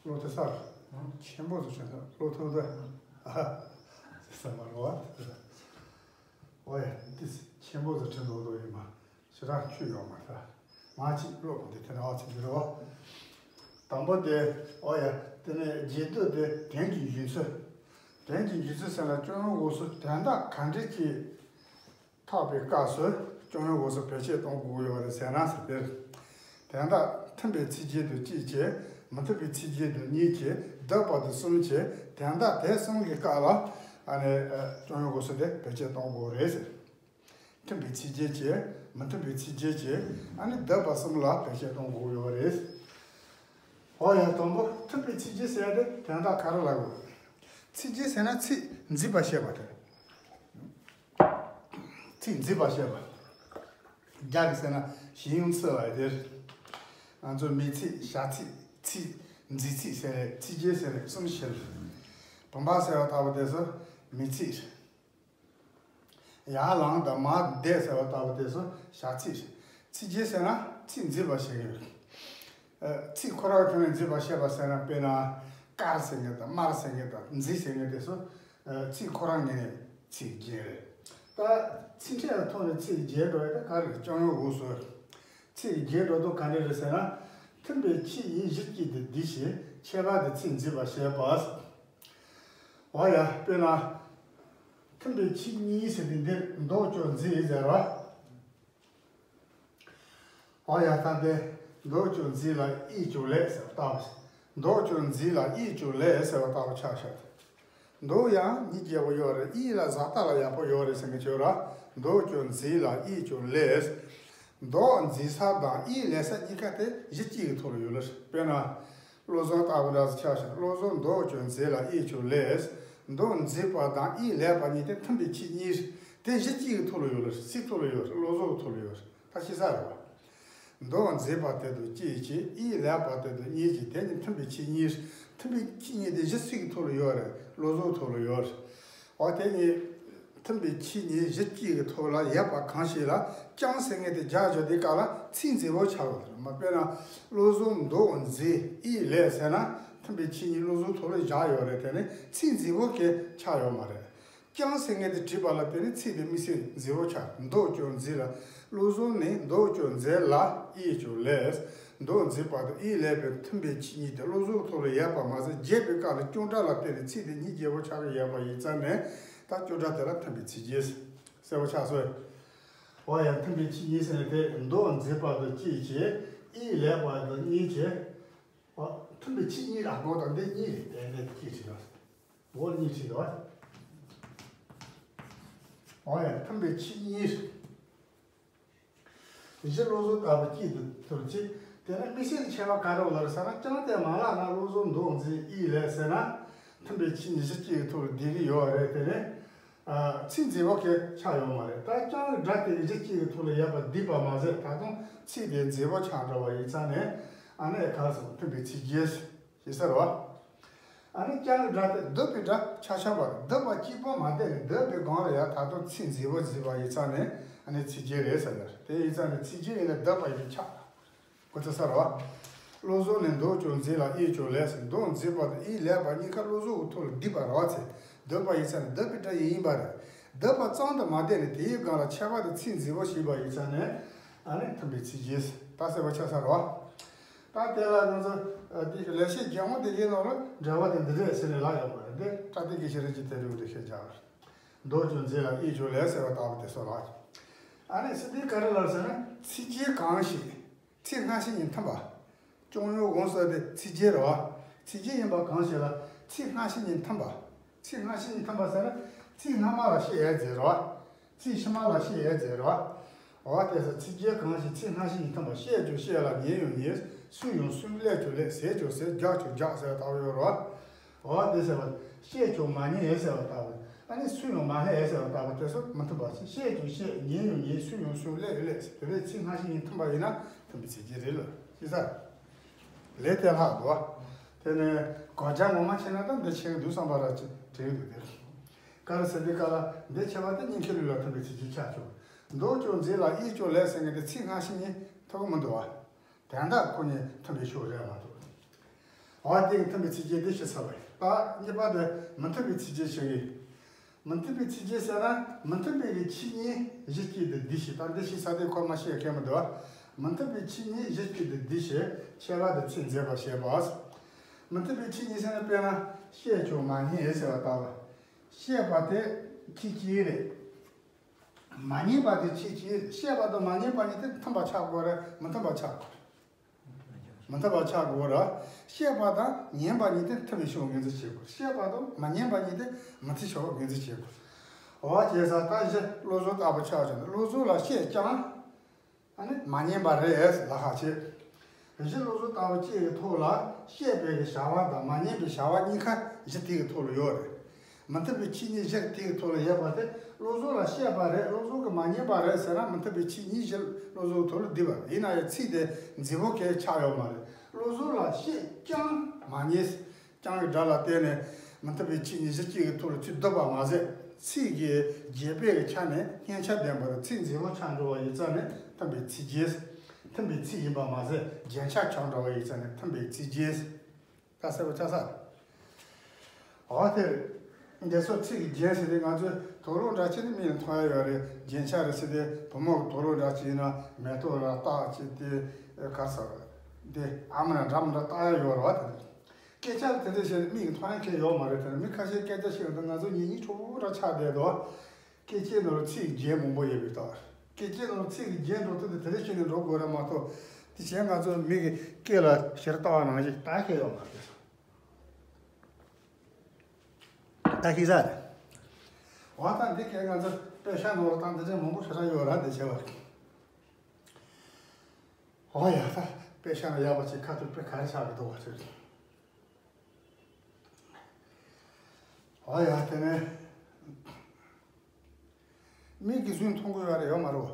བློ་ཐུབ་ས་ཆེན་པོ་ཟིག་ཆེན་ཐུབ་བློ་ཐུབ་ད། ཨ་ཟེར་མ་རོ་བ། ཨོ་ཡ། འདི་ཆེན་པོ་ཟིག་ཁྲིད་འདུག་འདུག་ཡིན་པ་ཞེ་དྲག་ཆོད་ཡོད་མ་རེད། མ་ཅིག་ཀློག་པ་འདི་དེ་ནས་ཨ་ཚིག་འདི་རེད་བ། དང་པོ་དེ། ཨོ་ཡ། དེ་ནས་རྗེས་ཟློས་དེ་དོན་གྱི་འཇུག་ཚུལ། དོན་གྱི་འཇུག་ཚུལ་ཟེར་ན་སྐྱོན་ཡོན་འགོག་ཚུལ་དོན་དག་ག་འདྲ་ཅིག་ཐོགས་པའི་སྐབས་སུ་སྐྱོན་ཡོན་འགོག་ཚུལ་བེད་སྤྱོད་གཏོང་དགོས་ཡོད་རེད་ཟེར་ན་ཟེར་དེར། དོན་དག་མཐུན་པའི་ཚིགས་བཅད་དུ་གཅིག་བྱས། མི་མཐུན་པའི་ཚིགས་བཅད་དུ་གཉིས་བྱས། སྡུད་པ་དུ་གསུམ་བྱས། དོན་དག་དེ་གསུམ་གྱི་སྐབས་ལ་ཨ་ནི་སྐྱོན་ཡོན་འགོག་ཚུལ་དེ་བེད་སྤྱོད་གཏོང་དགོས་རེད་ཟེར། མཐུན་པའི་ཚིགས་བཅད་བྱས། མི་མཐུན་པའི་ཚིགས་བཅད་བྱས། ཨ་ནི་སྡུད་པ་གསུམ་ལ་བེད་སྤྱོད་གཏོང་དགོས་ཡོད་རེད། ཨོ་ཡ། དང་པོ་མཐུན་པའི་ཚིགས་བཅད་ཟེར་ཡ་དེ་དོན་དག་ག་རེ་ལབ་དགོས། ཚིགས་བཅད་ཟེར་ན་ཚིག་མཛེས་པར་བཤད་པ་དེ། ཚིག་མཛེས་པར་བཤད་པ། རྒྱ་གི་ཟེར་ན་形容词ལབ་ཡ་དེ་རེད། ང་ཚོ་མིང་ཚིག་བྱ་ཚིག་ཚིག་མཛེས་ཚིག་ཟེར་རེད། ཚིགས་བཅད་ཟེར་རེད། གསུམ་བཤད་རེད། བུམ་པ་ཟེར་བ་ལྟ་བུ་དེ་ཚོ་མིང་ཚིག་རེད། ཡར་ལངས་དང་མར་བསྡད་ཟེར་བ་ལྟ་བུ་དེ་ཚོ་བྱ་ཚིག་རེད། ཚིགས་བཅད་ཟེར་ན་ཚིག་མཛེས་པར་བཤད་ཀྱི་རེད། ཚིག་ཁོ་རང་ཐོག་ནས་མཛེས་པར་བཤད་པ་ཟེར་ན། དཔེར་ན་དཀར་ཟེར་མཁན་དང་དམར་ཟེར་མཁན་དང་མཛེས་ཟེར་མཁན་དེ་ཚོ་ཚིག་ཁོ་རང་ངོས་ནས་ཚིག་རྒྱན་རེད། ད་ཚིག་ཕྲད་ཀྱི་ཐོག་ནས་ཚིག་རྒྱན་འགྲོ་ཡ་ད་ག་རེ་རེད། སྐྱོན་ཡོན་འགོག་ཚུལ། ཚིག་རྒྱན་འགྲོ་དུས་ག་འདྲ་རེད་ཟེར་ན། མཐུན་པའི་ཆོས་ཉིད་གཞི་གཅིག་ཏུ་བསྡུས་ཤིང་ཁྱད་པར་དུ་ཚིག་མཛེས་པར་བཤད་པ། འོ་ཡ། དཔེར་ན། མཐུན་པའི་ཆོས་གཉིས་ཟེར་དུས་འདིར་འདོགས་གཅོད་འཛིན་ཟེར་བ། འོ་ཡ། ད་འདི་འདོགས་གཅོད་འཛིན་ལ་དབྱེ་གཅོད་ལས་ཟེར་བ་ལྟ་བུ། འདོགས་གཅོད་འཛིན་ལ་དབྱེ་གཅོད་ལས་ཟེར་བ་ལྟ་བུ་ཆགས་ཤག་འདོགས་ཡང་གཉིས་བརྒྱབ་པ་ཡོད་རེད། དབྱེ་ལ་བཞག་ལྟ་ལ་ཡག་པོ་ཡོད་རེད་ཟེར་མཁན་ཡོད་ར། འདོགས་གཅོད་འཛིན་ལ་དབྱེ་གཅོད་ལས། འདོགས་འཛིན་ས་དང་དབྱེ་ལས་ས་གཉིས་ཀ་དེ་གཞི་གཅིག་གི་ཐོག་ལ་ཡོད་ལ། དཔེར་ན། བློ་བཟང་ལྟ་བུ་འདྲ་ཟེར་ཆགས་ཤིང་། བློ་བཟང་འདོགས་གཅོད་འཛིན་ལ་དབྱེ་གཅོད་ལས། འདོགས་འཛིན་པ་དང་དབྱེ་ལས་པ་གཉིས་དེ་མཐུན་པའི་ཆོས་གཉིས། དེ་གཞི་གཅིག་གི་ཐོག་ལ་ཡོད་རེད། སའི་ཐོག་ལ་ཡོད་རེད། བློ་བཟང་གི་ཐོག་ལ་ཡོད་རེད། ད་ཤེས་ས་རེད་བ། འདོགས་འཛིན་པ་དེ་དང་གཅིག་བྱས། དབྱེ་ལས་པ་དེ་དང་གཉིས་བྱས། དེ་གཉིས་མཐུན་པའི་ཆོས་གཉིས། མཐུན་པའི་ཆོས་གཉིས་དེ་གཞི་སའི་ཐོག་ལ་ཡོད་རེད། བློ་བཟང་གི་ཐོག་ལ་ཡོད་རེད། འོ་དེ་གཉིས། མཐུན་པའི་ཆོས་གཉིས་གཞི་གཅིག་གི་ཐོག་ལ་ཡོད་པ་གང་ཞིག་ལ་ཀྱང་ཟེར་མཁན་དེ་སྦྱར་བྱས་དེ་ག་ལ་ཚིག་མཛེས་པོ་ཆགས་ཡོད་རེད་མ། དཔེར་ན། བློ་བཟང་འདོགས་འཛིན་དབྱེ་ལས་ཟེར་ན། མཐུན་པའི་ཆོས་གཉིས་བློ་བཟང་ཐོག་ལ་བཞག་ཡོད་རེད། དེ་ནི་ཚིག་མཛེས་པོ་གང་ཆགས་ཡོད་མ་རེད། ཀྱང་ཟེར་མཁན་དེ་བྲིས་པ་ལ་དེ་ནི་ཚིག་དེ་དམིགས་བསལ་མཛེས་པོ་ཆགས། འདོགས་གཅོད་འཛིན་ལ། བློ་བཟང་ནི་འདོགས་གཅོད་འཛིན་ལ་དབྱེ་གཅོད་ལས། འདོགས་འཛིན་པ་དང་དབྱེ་ལས་པའི་མཐུན་པའི་ཆོས་གཉིས་དེ་བློ་བཟང་ཐོག་ལ་ཡོད་པ་མ་ཟད། རྒྱས་པའི་སྐབས་ལ་ཀྱང་སྒྲ་ལ་བརྟེན་ནས་ཚིག་དེ་གཉིས་བརྗེ་པོ་ཆགས་ཀྱི་ཡོད་པ་ཡིན་ཙང་ནས། ད་ཀྱང་སྒྲ་དེ་ལ་མཐུན་པའི་ཚིག་རྗེས་གསལ་པོ་ཆགས་སོང་། འོ་ཡ། མཐུན་པའི་ཆོས་གཉིས་ཟེར་ནས་དེ་འདོགས་འཛིན་པ་དང་གཅིག་བྱས། དབྱེ་ལས་པ་དང་གཉིས་བྱས། འོ། མཐུན་པའི་ཆོས་གཉིས་ལ་འགོག་དང་འདི་གཉིས་རེད། དེ་འདི་གཅིག་བྱས་ན། འོ་གཉིས་བྱས་ན། འོ་ཡ། མཐུན་པའི་ཆོས་གཉིས། གཞི་བློ་བཟང་ལྟ་བུ་གཅིག་ཏུ་གྱུར་ཅིག་དེ་ནས་དམིགས་བསལ་གྱི་ཁྱད་པར་ག་རེ་ཡོད་ལ་ཟེར་ན། ཀྱང་དེ་མ་ལགས་ན་བློ་བཟང་འདོགས་འཛིན་དབྱེ་ལས་ཟེར་ན། མཐུན་པའི་ཆོས་གཉིས་གཞི་གཅིག་གི་ཐོག་ལ་བསྡུས་ཀྱི་ཡོད་རེད། དེ་ནས་ཚིག་མཛེས་པོ་གང་ཆགས་ཡོད་མ་རེད། ད་ཀྱང་གི་སྒྲ་དེ་གཞི་གཅིག་གི་ཐོག་ལ་ཡོད་པ་བསྡུས་པ་མ་ཟད། ད་དུང་ཚིག་དེ་མཛེས་པོ་ཆགས་འགྲོ་བ་ཡིན་ཙང་ནས། ཨ་ནི་ག་རེ་ཟེར། མཐུན་པའི་ཚིག་རྗེས། ཞེས་ཟེར་བ། ཨ་ནི་ཀྱང་གི་སྒྲ་དེ་སྡུད་པའི་སྒྲ་ཆགས་ཆགས་པ་རེད། སྡུད་པ་གཅིག་པོ་མ་བསྡད་ནས་སྡུད་པའི་སྒང་ལ་ཡང་ད་དུང་ཚིག་མཛེས་པོ་མཛེས་པ་ཡིན་ཙང་ནས། ཨ་ནི་ཚིག་རྗེས་རེད་ཟེར་ལ། དེ་ཡིན་ཙང་ནས་ཚིག་རྗེས་ཡིན་ན་སྡུད་པ་ཡིན་པས་ཁྱབ། གོ་ཚོད་ས་རེད་བ། བློ་བཟང་ནི་འདོགས་གཅོད་འཛིན་ལ་དབྱེ་གཅོད་ལས་ཟེར། འདོགས་འཛིན་པ་དང་དབྱེ་ལས་པ་གཉིས་ཀ་བློ་བཟང་གི་ཐོག་ལ་བསྡུས་པ་རེད་བ་ཚེ། སྡུད་པ་ཡིན་ཙང་ནས་སྡུད་པའི་སྒྲ་ཡིན་པ་རེད། སྡུད་པ་ཙམ་དུ་མ་བསྡད་ནས་དེའི་སྒང་ལ་ཁྱད་པར་དུ་ཚིག་མཛེས་པོ་ཞིག་པ་ཡིན་ཙང་ནས། ཨ་ནི་མཐུན་པའི་ཚིག་རྗེས་ད་གསལ་པོ་ཆགས་ས་རེད་བ། ད་དེ་ལ་ང་ཚོ་ཨ་དེ་ལེགས་བཤད་རྒྱལ་དབང་དེ་གའི་ནང་ལ་འགྲེལ་པ་དེ་འདི་འདྲས་ཟེར་ནས་ལབ་ཡོད་པ་རེད། འདི་བཀྲ་ཤིས་དགེ་བཤེས་རིན་ཆེན་དོན་གྲུབ་འགྲེལ་བཤད་རྒྱག་པ་རེད། འདོགས་གཅོད་འཛིན་ལ་དབྱེ་གཅོད་ལས་ཟེར་བ་ལྟ་བུ་དེ་ཚོ་ལ། ཨ་ནི་ཚིག་དེ་ག་རེ་ལབ་ཟེར་ན། ཚིག་རྗེས་གང་ཞིག་ཚིག་སྔ་ཕྱི་གཉིས་མཐུན་པ། སྐྱོན་ཡོན་འགོག་ཚུལ་དེ་ཚིག་རྗེས་རེད་བ། ཚིག་རྗེས་ཡིན་པ་གང་ཞིག་ལ་ཚིག་སྔ་ཕྱི་གཉིས་མཐུན་པ། ཚིག་སྔ་ཕྱི་གཉིས་མཐུན་པ་ཟེར་ན། ཚིག་སྔ་མ་ལ་བཤད་ཡས་རྫས་རེད་བ། ཚིག་ཕྱི་མ་ལ་བཤད་ཡས་རྫས་རེད་བ། འོ་དེ་ཚོ་ཚིག་རྗེས་གང་ཞིག་ཚིག་སྔ་ཕྱི་གཉིས་མཐུན་པ། བཤད་ཀྱང་བཤད་ལ་ཉན་ཡང་ཉན། སུས་ཡང་སུས། སླེབས་ཀྱང་སླེབས། ཟེར་ཀྱང་ཟེར། རྒྱག་ཀྱང་རྒྱག་ཟེར་བ་ལྟ་བུ་ཡོད་རེད་བ། འོ་དེ་ཟེར་བ། བཤད་ཀྱང་མ་ཉན་ཟེར་བ་ལྟ་བུ། ཨ་ནི་སུས་ཡང་མ་སླེབས་ཟེར་བ་ལྟ་བུ་དེ་ཚོ་མི་མཐུན་པ་ཟེར། བཤད་ཀྱང་བཤད། ཉན་ཡང་ཉན། སུས་ཡང་སུས། སླེབས་ཡང་སླེབས་ཟེར། དེ་འདྲའི་ཚིག་སྔ་ཕྱི་གཉིས་མཐུན་པ་ཡིན་ན་མཐུན་པའི་ཚིག་རྗེས་རེད་ལ། ཤེས་ས། ལས་དེ་ལྷག་འདུག་བ། དེ་ནས་དགག་བྱ་ངོ་མ་བྱས་ན་ད་འདི་ཆེ་གི་འདུག་བསམ་པ་ར་ཅིག་དྲན་གི་འདུག་དེ། ག་རེ་ཟེར་འདི་ག་ལ་འདི་ཆེ་བ་དེ་གཉིས་ཁེ་ལུས་ལ་མཐུན་པའི་ཚིག་རྗེས་ཆགས་ཆོག་འདོགས་གཅོད་འཛིན་ལ་དབྱེ་གཅོད་ལས་ཟེར་མཁན་དེ་ཚིག་སྔ་ཕྱི་གཉིས་མཐུན་གི་མི་འདུག་བ། དོན་དག་ཁོ་གཉིས་མཐུན་པའི་ཕྱོགས་རེད་མ་གཏོགས། འོ་དེ་མཐུན་པའི་ཚིག་རྗེས་འདི་ཞེས་བྱ་བ་ཡིན། ད་གཉིས་པ་དེ་མི་མཐུན་པའི་ཚིག་རྗེས་ཞེས་ཡིན། མི་མཐུན་པའི་ཚིག་རྗེས་ཟེར་ན་མི་མཐུན་པའི་གི་ཆོས་གཉིས་གཞི་གཅིག་ཏུ་འདུས་ཤིང་། ད་འདི་ཞེས་བྱ་དེ་ཁོ་མ་ཤེས་མཁན་མི་འདུག་མི་མཐུན་པའི་ཆོས་གཉིས་གཞི་གཅིག་ཏུ་འདུས་ཤིང་ཁྱད་པར་དུ་ཚིག་འཛིན་པར་བྱེད་པ། མི་མཐུན་པའི་ཆོས་གཉིས་ཟེར་ན་དཔེར་ན་བཤད་ཀྱང་མ་ཉན་ཟེར་བ་ལྟ་བུ། བཤད་པ་དེ་ཆོས་གཅིག་རེད། མ་ཉན་པ་དེ་ཆོས་གཅིག་རེད། བཤད་པ་དང་མ་ཉན་པ་གཉིས་དེ་མཐུན་པ་ཆགས་དགོས་རེད། མི་མཐུན་པ་ཆགས་དགོས་རེད། མི་མཐུན་པ་ཆགས་དགོས་རེད། བཤད་པ་དང་ཉན་པ་གཉིས་དེ་མཐུན་པའི་ཕྱོགས་ངོས་འཛིན་བྱེད་དགོས། བཤད་པ་དང་མ་ཉན་པ་གཉིས་དེ་མི་མཐུན་ཕྱོགས་ངོས་འཛིན་བྱེད་དགོས། འོ་བྱས་ཙང་ད་གཞི་བློ་བཟང་ལྟ་བུ་ཆགས་བྱུང་ན་བློ་བཟང་ལ་བཤད་ཀྱང་ཨ་ནི་མ་ཉན་པ་རེད་ལ་ཁག་ཆེ། གཞི་བློ་བཟང་ལྟ་བུ་སྤྱི་ཡི་ཐོག་ལ་བཤད་པའི་གི་བྱ་བ་དང་མ་ཉན་པའི་བྱ་བ་གཉིས་ཀ་གཞི་དེ་གི་ཐོག་ལ་ཡོད་རེད། མི་མཐུན་པའི་ཆོས་གཉིས་གཞི་དེ་གི་ཐོག་ལ་ཡོད་པ་དེ་བློ་བཟང་ལ་བཤད་པ་རེད། བློ་བཟང་གིས་མ་ཉན་པ་རེད་ཟེར་ན་མི་མཐུན་པའི་ཆོས་གཉིས་གཞི་བློ་བཟང་གི་ཐོག་ལ་འདུས་པ་རེད། ཡིན་ན་ཡང་ཚིག་དེ་འཛིན་པ་གང་ཡང་ཆགས་ཡོད་མ་རེད། བློ་བཟང་ལ་བཤད་ཀྱང་མ་ཉན། ཀྱང་གི་སྒྲ་ལ་བརྟེན་ནས་མི་མཐུན་པའི་ཆོས་གཉིས་གཞི་གཅིག་གི་ཐོག་ལ་ཚུར་བསྡུས་པ་མ་ཟད། ཚིག་གི་རྒྱས་པའི་ཆ་ནས་སྙན་ཆ་ལྡན་པ་དང་ཚིག་འཛིན་པ་ཆགས་འགྲོ་བ་ཡིན་ཙང་ནི་མཐུན་པའི་ཚིག་རྗེས། མཐུན་པའི་ཚིག་ཡིན་པ་མ་ཟད་རྒྱན་ཆ་ཆགས་འགྲོ་བ་ཡིན་ཙང་ནི་མཐུན་པའི་ཚིག་རྗེས། ད་གསལ་པོ་ཆགས་ས། འོ་དེ་རེད། འདི་ཚོ་ཚིག་གི་རྒྱན་ཟེར་དུས་ང་ཚོས་དུག་ལོག་འདྲ་ཅིག་ནི་མིག་ལ་མཐོང་ཡ་ཡོད་རེད། རྒྱན་ཆ་རེད་ཟེར་དུས་བུ་མོ་གི་དུག་ལོག་འདྲ་ཅིག་ཡིན་ན་མེ་ཏོག་ལ་རྟགས་ཅིག་དེ་ག་རེ་ཟེར་བ། དེ་ཨ་མ་ལ་འདྲ་མི་འདྲ་བཏགས་ཡ་ཡོད་རེད་བ། དེ་རེད། སྐད་ཆ་དེ་འདྲ་བཤད་ནས་མིག་གིས་མཐོང་ཡ་གང་ཡོད་མ་རེད། དེ་ནས་མི་ཁ་ཤས་སྐད་ཆ་བཤད་ཡོང་དུས་ང་ཚོ་ཉན་ཉན་འཕྲོ་བོ་འདྲ་ཆགས་བསྡད་འདུག་སྐད་ཆའི་ནང་ལ་ཚིག་རྒྱན་མང་པོ་ཡོད་པའི་རྟགས། སྐད་ཆའི་ནང་ལ་ཚིག་རྒྱན་འགྲོ་དུས་དེ་དེ་འདྲ་བཤད་ནས་འགྲོ་དགོས་རེད་མ་གཏོགས། དེ་བྱས་ང་ཚོ་མི་གི་སྐད་ལ་ཞེ་དྲག་བལྟ་བ་ནང་བཞིན་ལྟ་གི་ཡོད་མ་རེད། ལྟ་ཤེས་ས་རེད། འོ་ད་འདི་གས་ང་ཚོ་དཔེ་ཆ་ནང་ལ་ད་འདི་འདྲའི་མང་པོ་ཞེ་དྲག་ཡོད་ར་འདི་བྱས་པ་རེད། འོ་ཡ་ད་དཔེ་ཆ་ནང་ཡག་པ་ཅིག་ཁ་ཐུག་དཔེ་ག་རེ་ཆགས་ཀྱི་འདུག་བ་ཟེར། འོ་ཡ་དེ་ནས་མིག་གིས་བཟུང་མཐོང་གི་ཡོད་རེད་ཡོད་མ་རེད།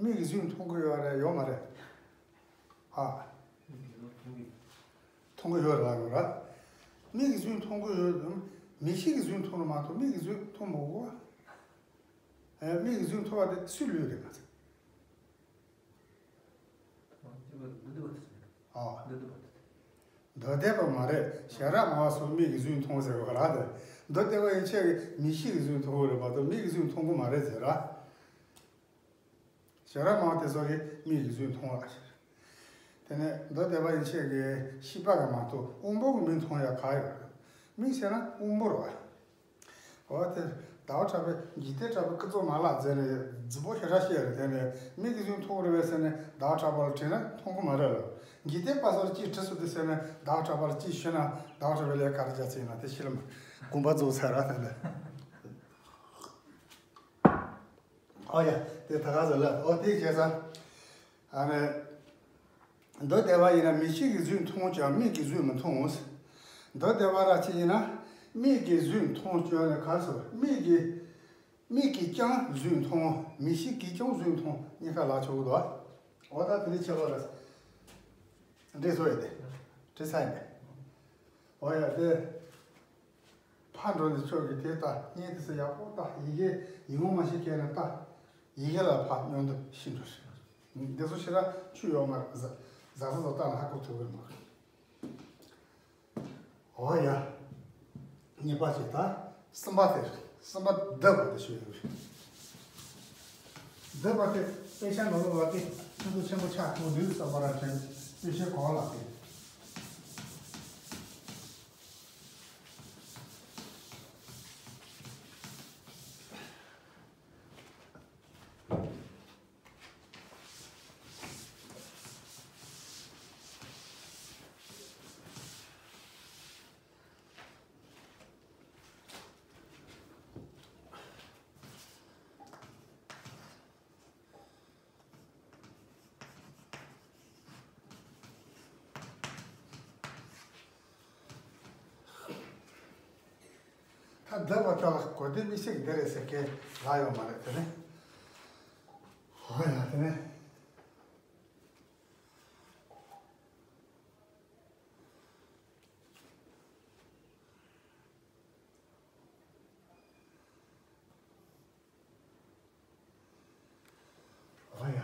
མིག་གིས་བཟུང་མཐོང་གི་ཡོད་རེད་ཡོད་མ་རེད། ཨ། མཐོང་གི་ཡོད་རེད་ལབ་ཡོད་རེད། མིག་གིས་བཟུང་མཐོང་གི་ཡོད། མིག་ཤེས་ཀྱིས་བཟུང་མཐོང་ནི་མ་གཏོགས་མིག་གིས་བཟུང་མཐོང་མི་དགོས། ཨེ། མིག་གིས་བཟུང་མཐོང་བ་དེ་སུའི་ལུས་རེད་མ་ཚད། ཨ། མདོ་སྡེ་པ་མ་རེད། ཞལ་རས་མང་བ་སོགས་མིག་གིས་བཟུང་མཐོང་ཟེར་བ་ར་དེ། མདོ་སྡེ་པ་ཡན་ཆད་ཀྱིས་མིག་ཤེས་ཀྱིས་བཟུང་མཐོང་གི་རེད་མ་གཏོགས་མིག་གིས་བཟུང་མཐོང་གི་མ་རེད་ཟེར་ར། ཞལ་རས་མང་དེ་ཚོ་གིས་མིག་གིས་བཟུང་མཐོང་བ་ཞིག་རེད། དེ་ནས་མདོ་སྡེ་པ་ཡན་ཆད་ཀྱིས་ཤེས་པ་གིས་མ་གཏོགས་དབང་པོ་གིས་མིག་མཐོང་ཡ་ག་ཡོད་རེད། མིག་ཟེར་ན་དབང་པོ་རེད་བ། འོ་དེ་ཟླ་བ་གྲགས་པས་འཇིག་རྟེན་གྲགས་པས་ཀུན་རྫོབ་མ་ལགས་ཟེར་ནས་རྫུན་པོ་ཞེ་དྲག་བཤད་རེད། དེ་ནས་མིག་གིས་བཟུང་མཐོང་གི་རེད་པས་ཟེར་ནས་ཟླ་བ་གྲགས་པ་ལ་དྲིས་ན་མཐོང་གི་མ་རེད་ལབ། འཇིག་རྟེན་པ་ཚོར་ཅིག་དྲིས་སོང་དུས་ཟེར་ནས་ཟླ་བ་གྲགས་པ་ལ་ཅིག་ཞུས་ན་ཟླ་བ་གྲགས་པས་ལས་ཀ་རེ་རྒྱག་ཚིག་ན་དེ་ཤི་ལ་མ་དགོངས་པ་རྫོགས་ཚར་ར་དེ་ནས། ཨོ་ཡ། དེ་ད་ག་ཟེར་ལ། ཨོ་དེ་བྱས་ཙང་། ཨ་ནི། མདོ་སྡེ་པ་ཡིན་ན་མིག་ཤེས་ཀྱིས་བཟུང་མཐོང་ཀྱང་མིག་གིས་བཟུང་མི་མཐོང་། མདོ་སྡེ་པ་ར་ཅིག་ཡིན་ན། མིག་གིས་བཟུང་མཐོང་ཀྱང་ནི་ག་སོ། མིག་གིས། མིག་གིས་ཀྱང་བཟུང་མཐོང་། མིག་ཤེས་ཀྱིས་ཀྱང་བཟུང་མཐོང་གཉིས་ཀ་ལ་ཆོག་གི་འདུག་ཨོ་ད་དེ་ནི་ཆེ་བ་ར། འདྲེས་སོ་ཡི་དེ། འདྲེས་ས་ཡིན་པས། ཨོ་ཡ་དེ། ཕར་འགྲོ་ནས་ཆོས་ཀྱི་དེ་ལྟ་བརྙན་དེ་ཚོ་ཡག་པོ་ལྟ། ཡི་གེ་ཡིག་ངོ་མ་ཤེས་མཁན་ལ་ལྟ། ཡི་གེ་ལ་ཕར་སྙོན་འདོན་ཤེས་འགྲོ་ཞིག་འདི་ཚོ་ཤེས་ར་ཆུ་ཡོད་མ་རེད། ཟ་ཟ་ས་ཚོ་ལྟ་ན་ཧ་གོ་ཐུབ་ཀྱི་མ་རེད། འོ་ཡ། གཉིས་པ་ཞིག་ད། གསུམ་པ་དེ་རེད། གསུམ་པ་བསྡུ་བ་དེ་ཤོད་ཡོད་རེད། བསྡུ་བ་དེ་དཔེ་ཆ་ནང་ལོགས་ལ་དེ་ཕྲན་བུ་ཆེན་པོ་ཆགས་ཐུབ་འདུག་བསམ་པ་ར་དྲན། དཔེ་ཆའི་གོང་ལ་དེ། ད་བསྡུ་བ་ཅོག་ལ་གོ་དེ་མི་ཤེས་འདི་རེད་ཟེར་མཁན་ལ་ཡོད་མ་རེད་དེ་ནི། ཧོ་ཡ་དེ་ནི། ཨ་ཡ།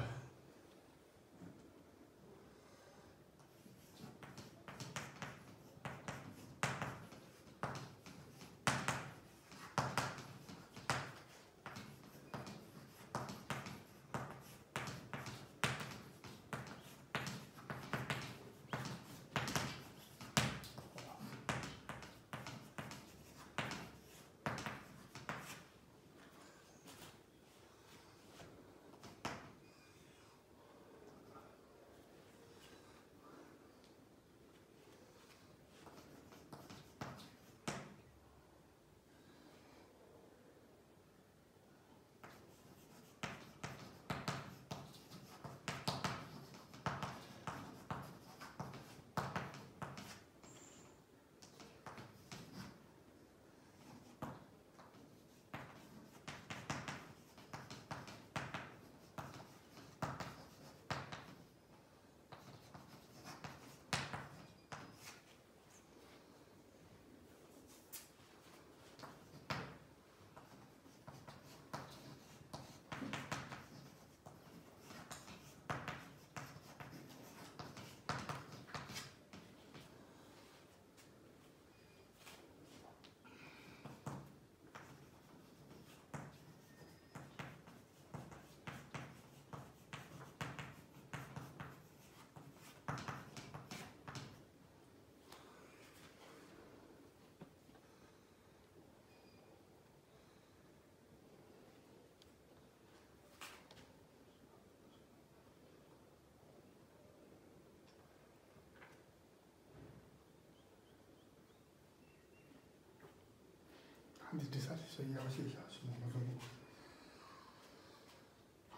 འདི་འདྲི་ས་རེད་ཤག་ཡག་ཤོས་ཤག་ཤི་མོ་མོ་མོ།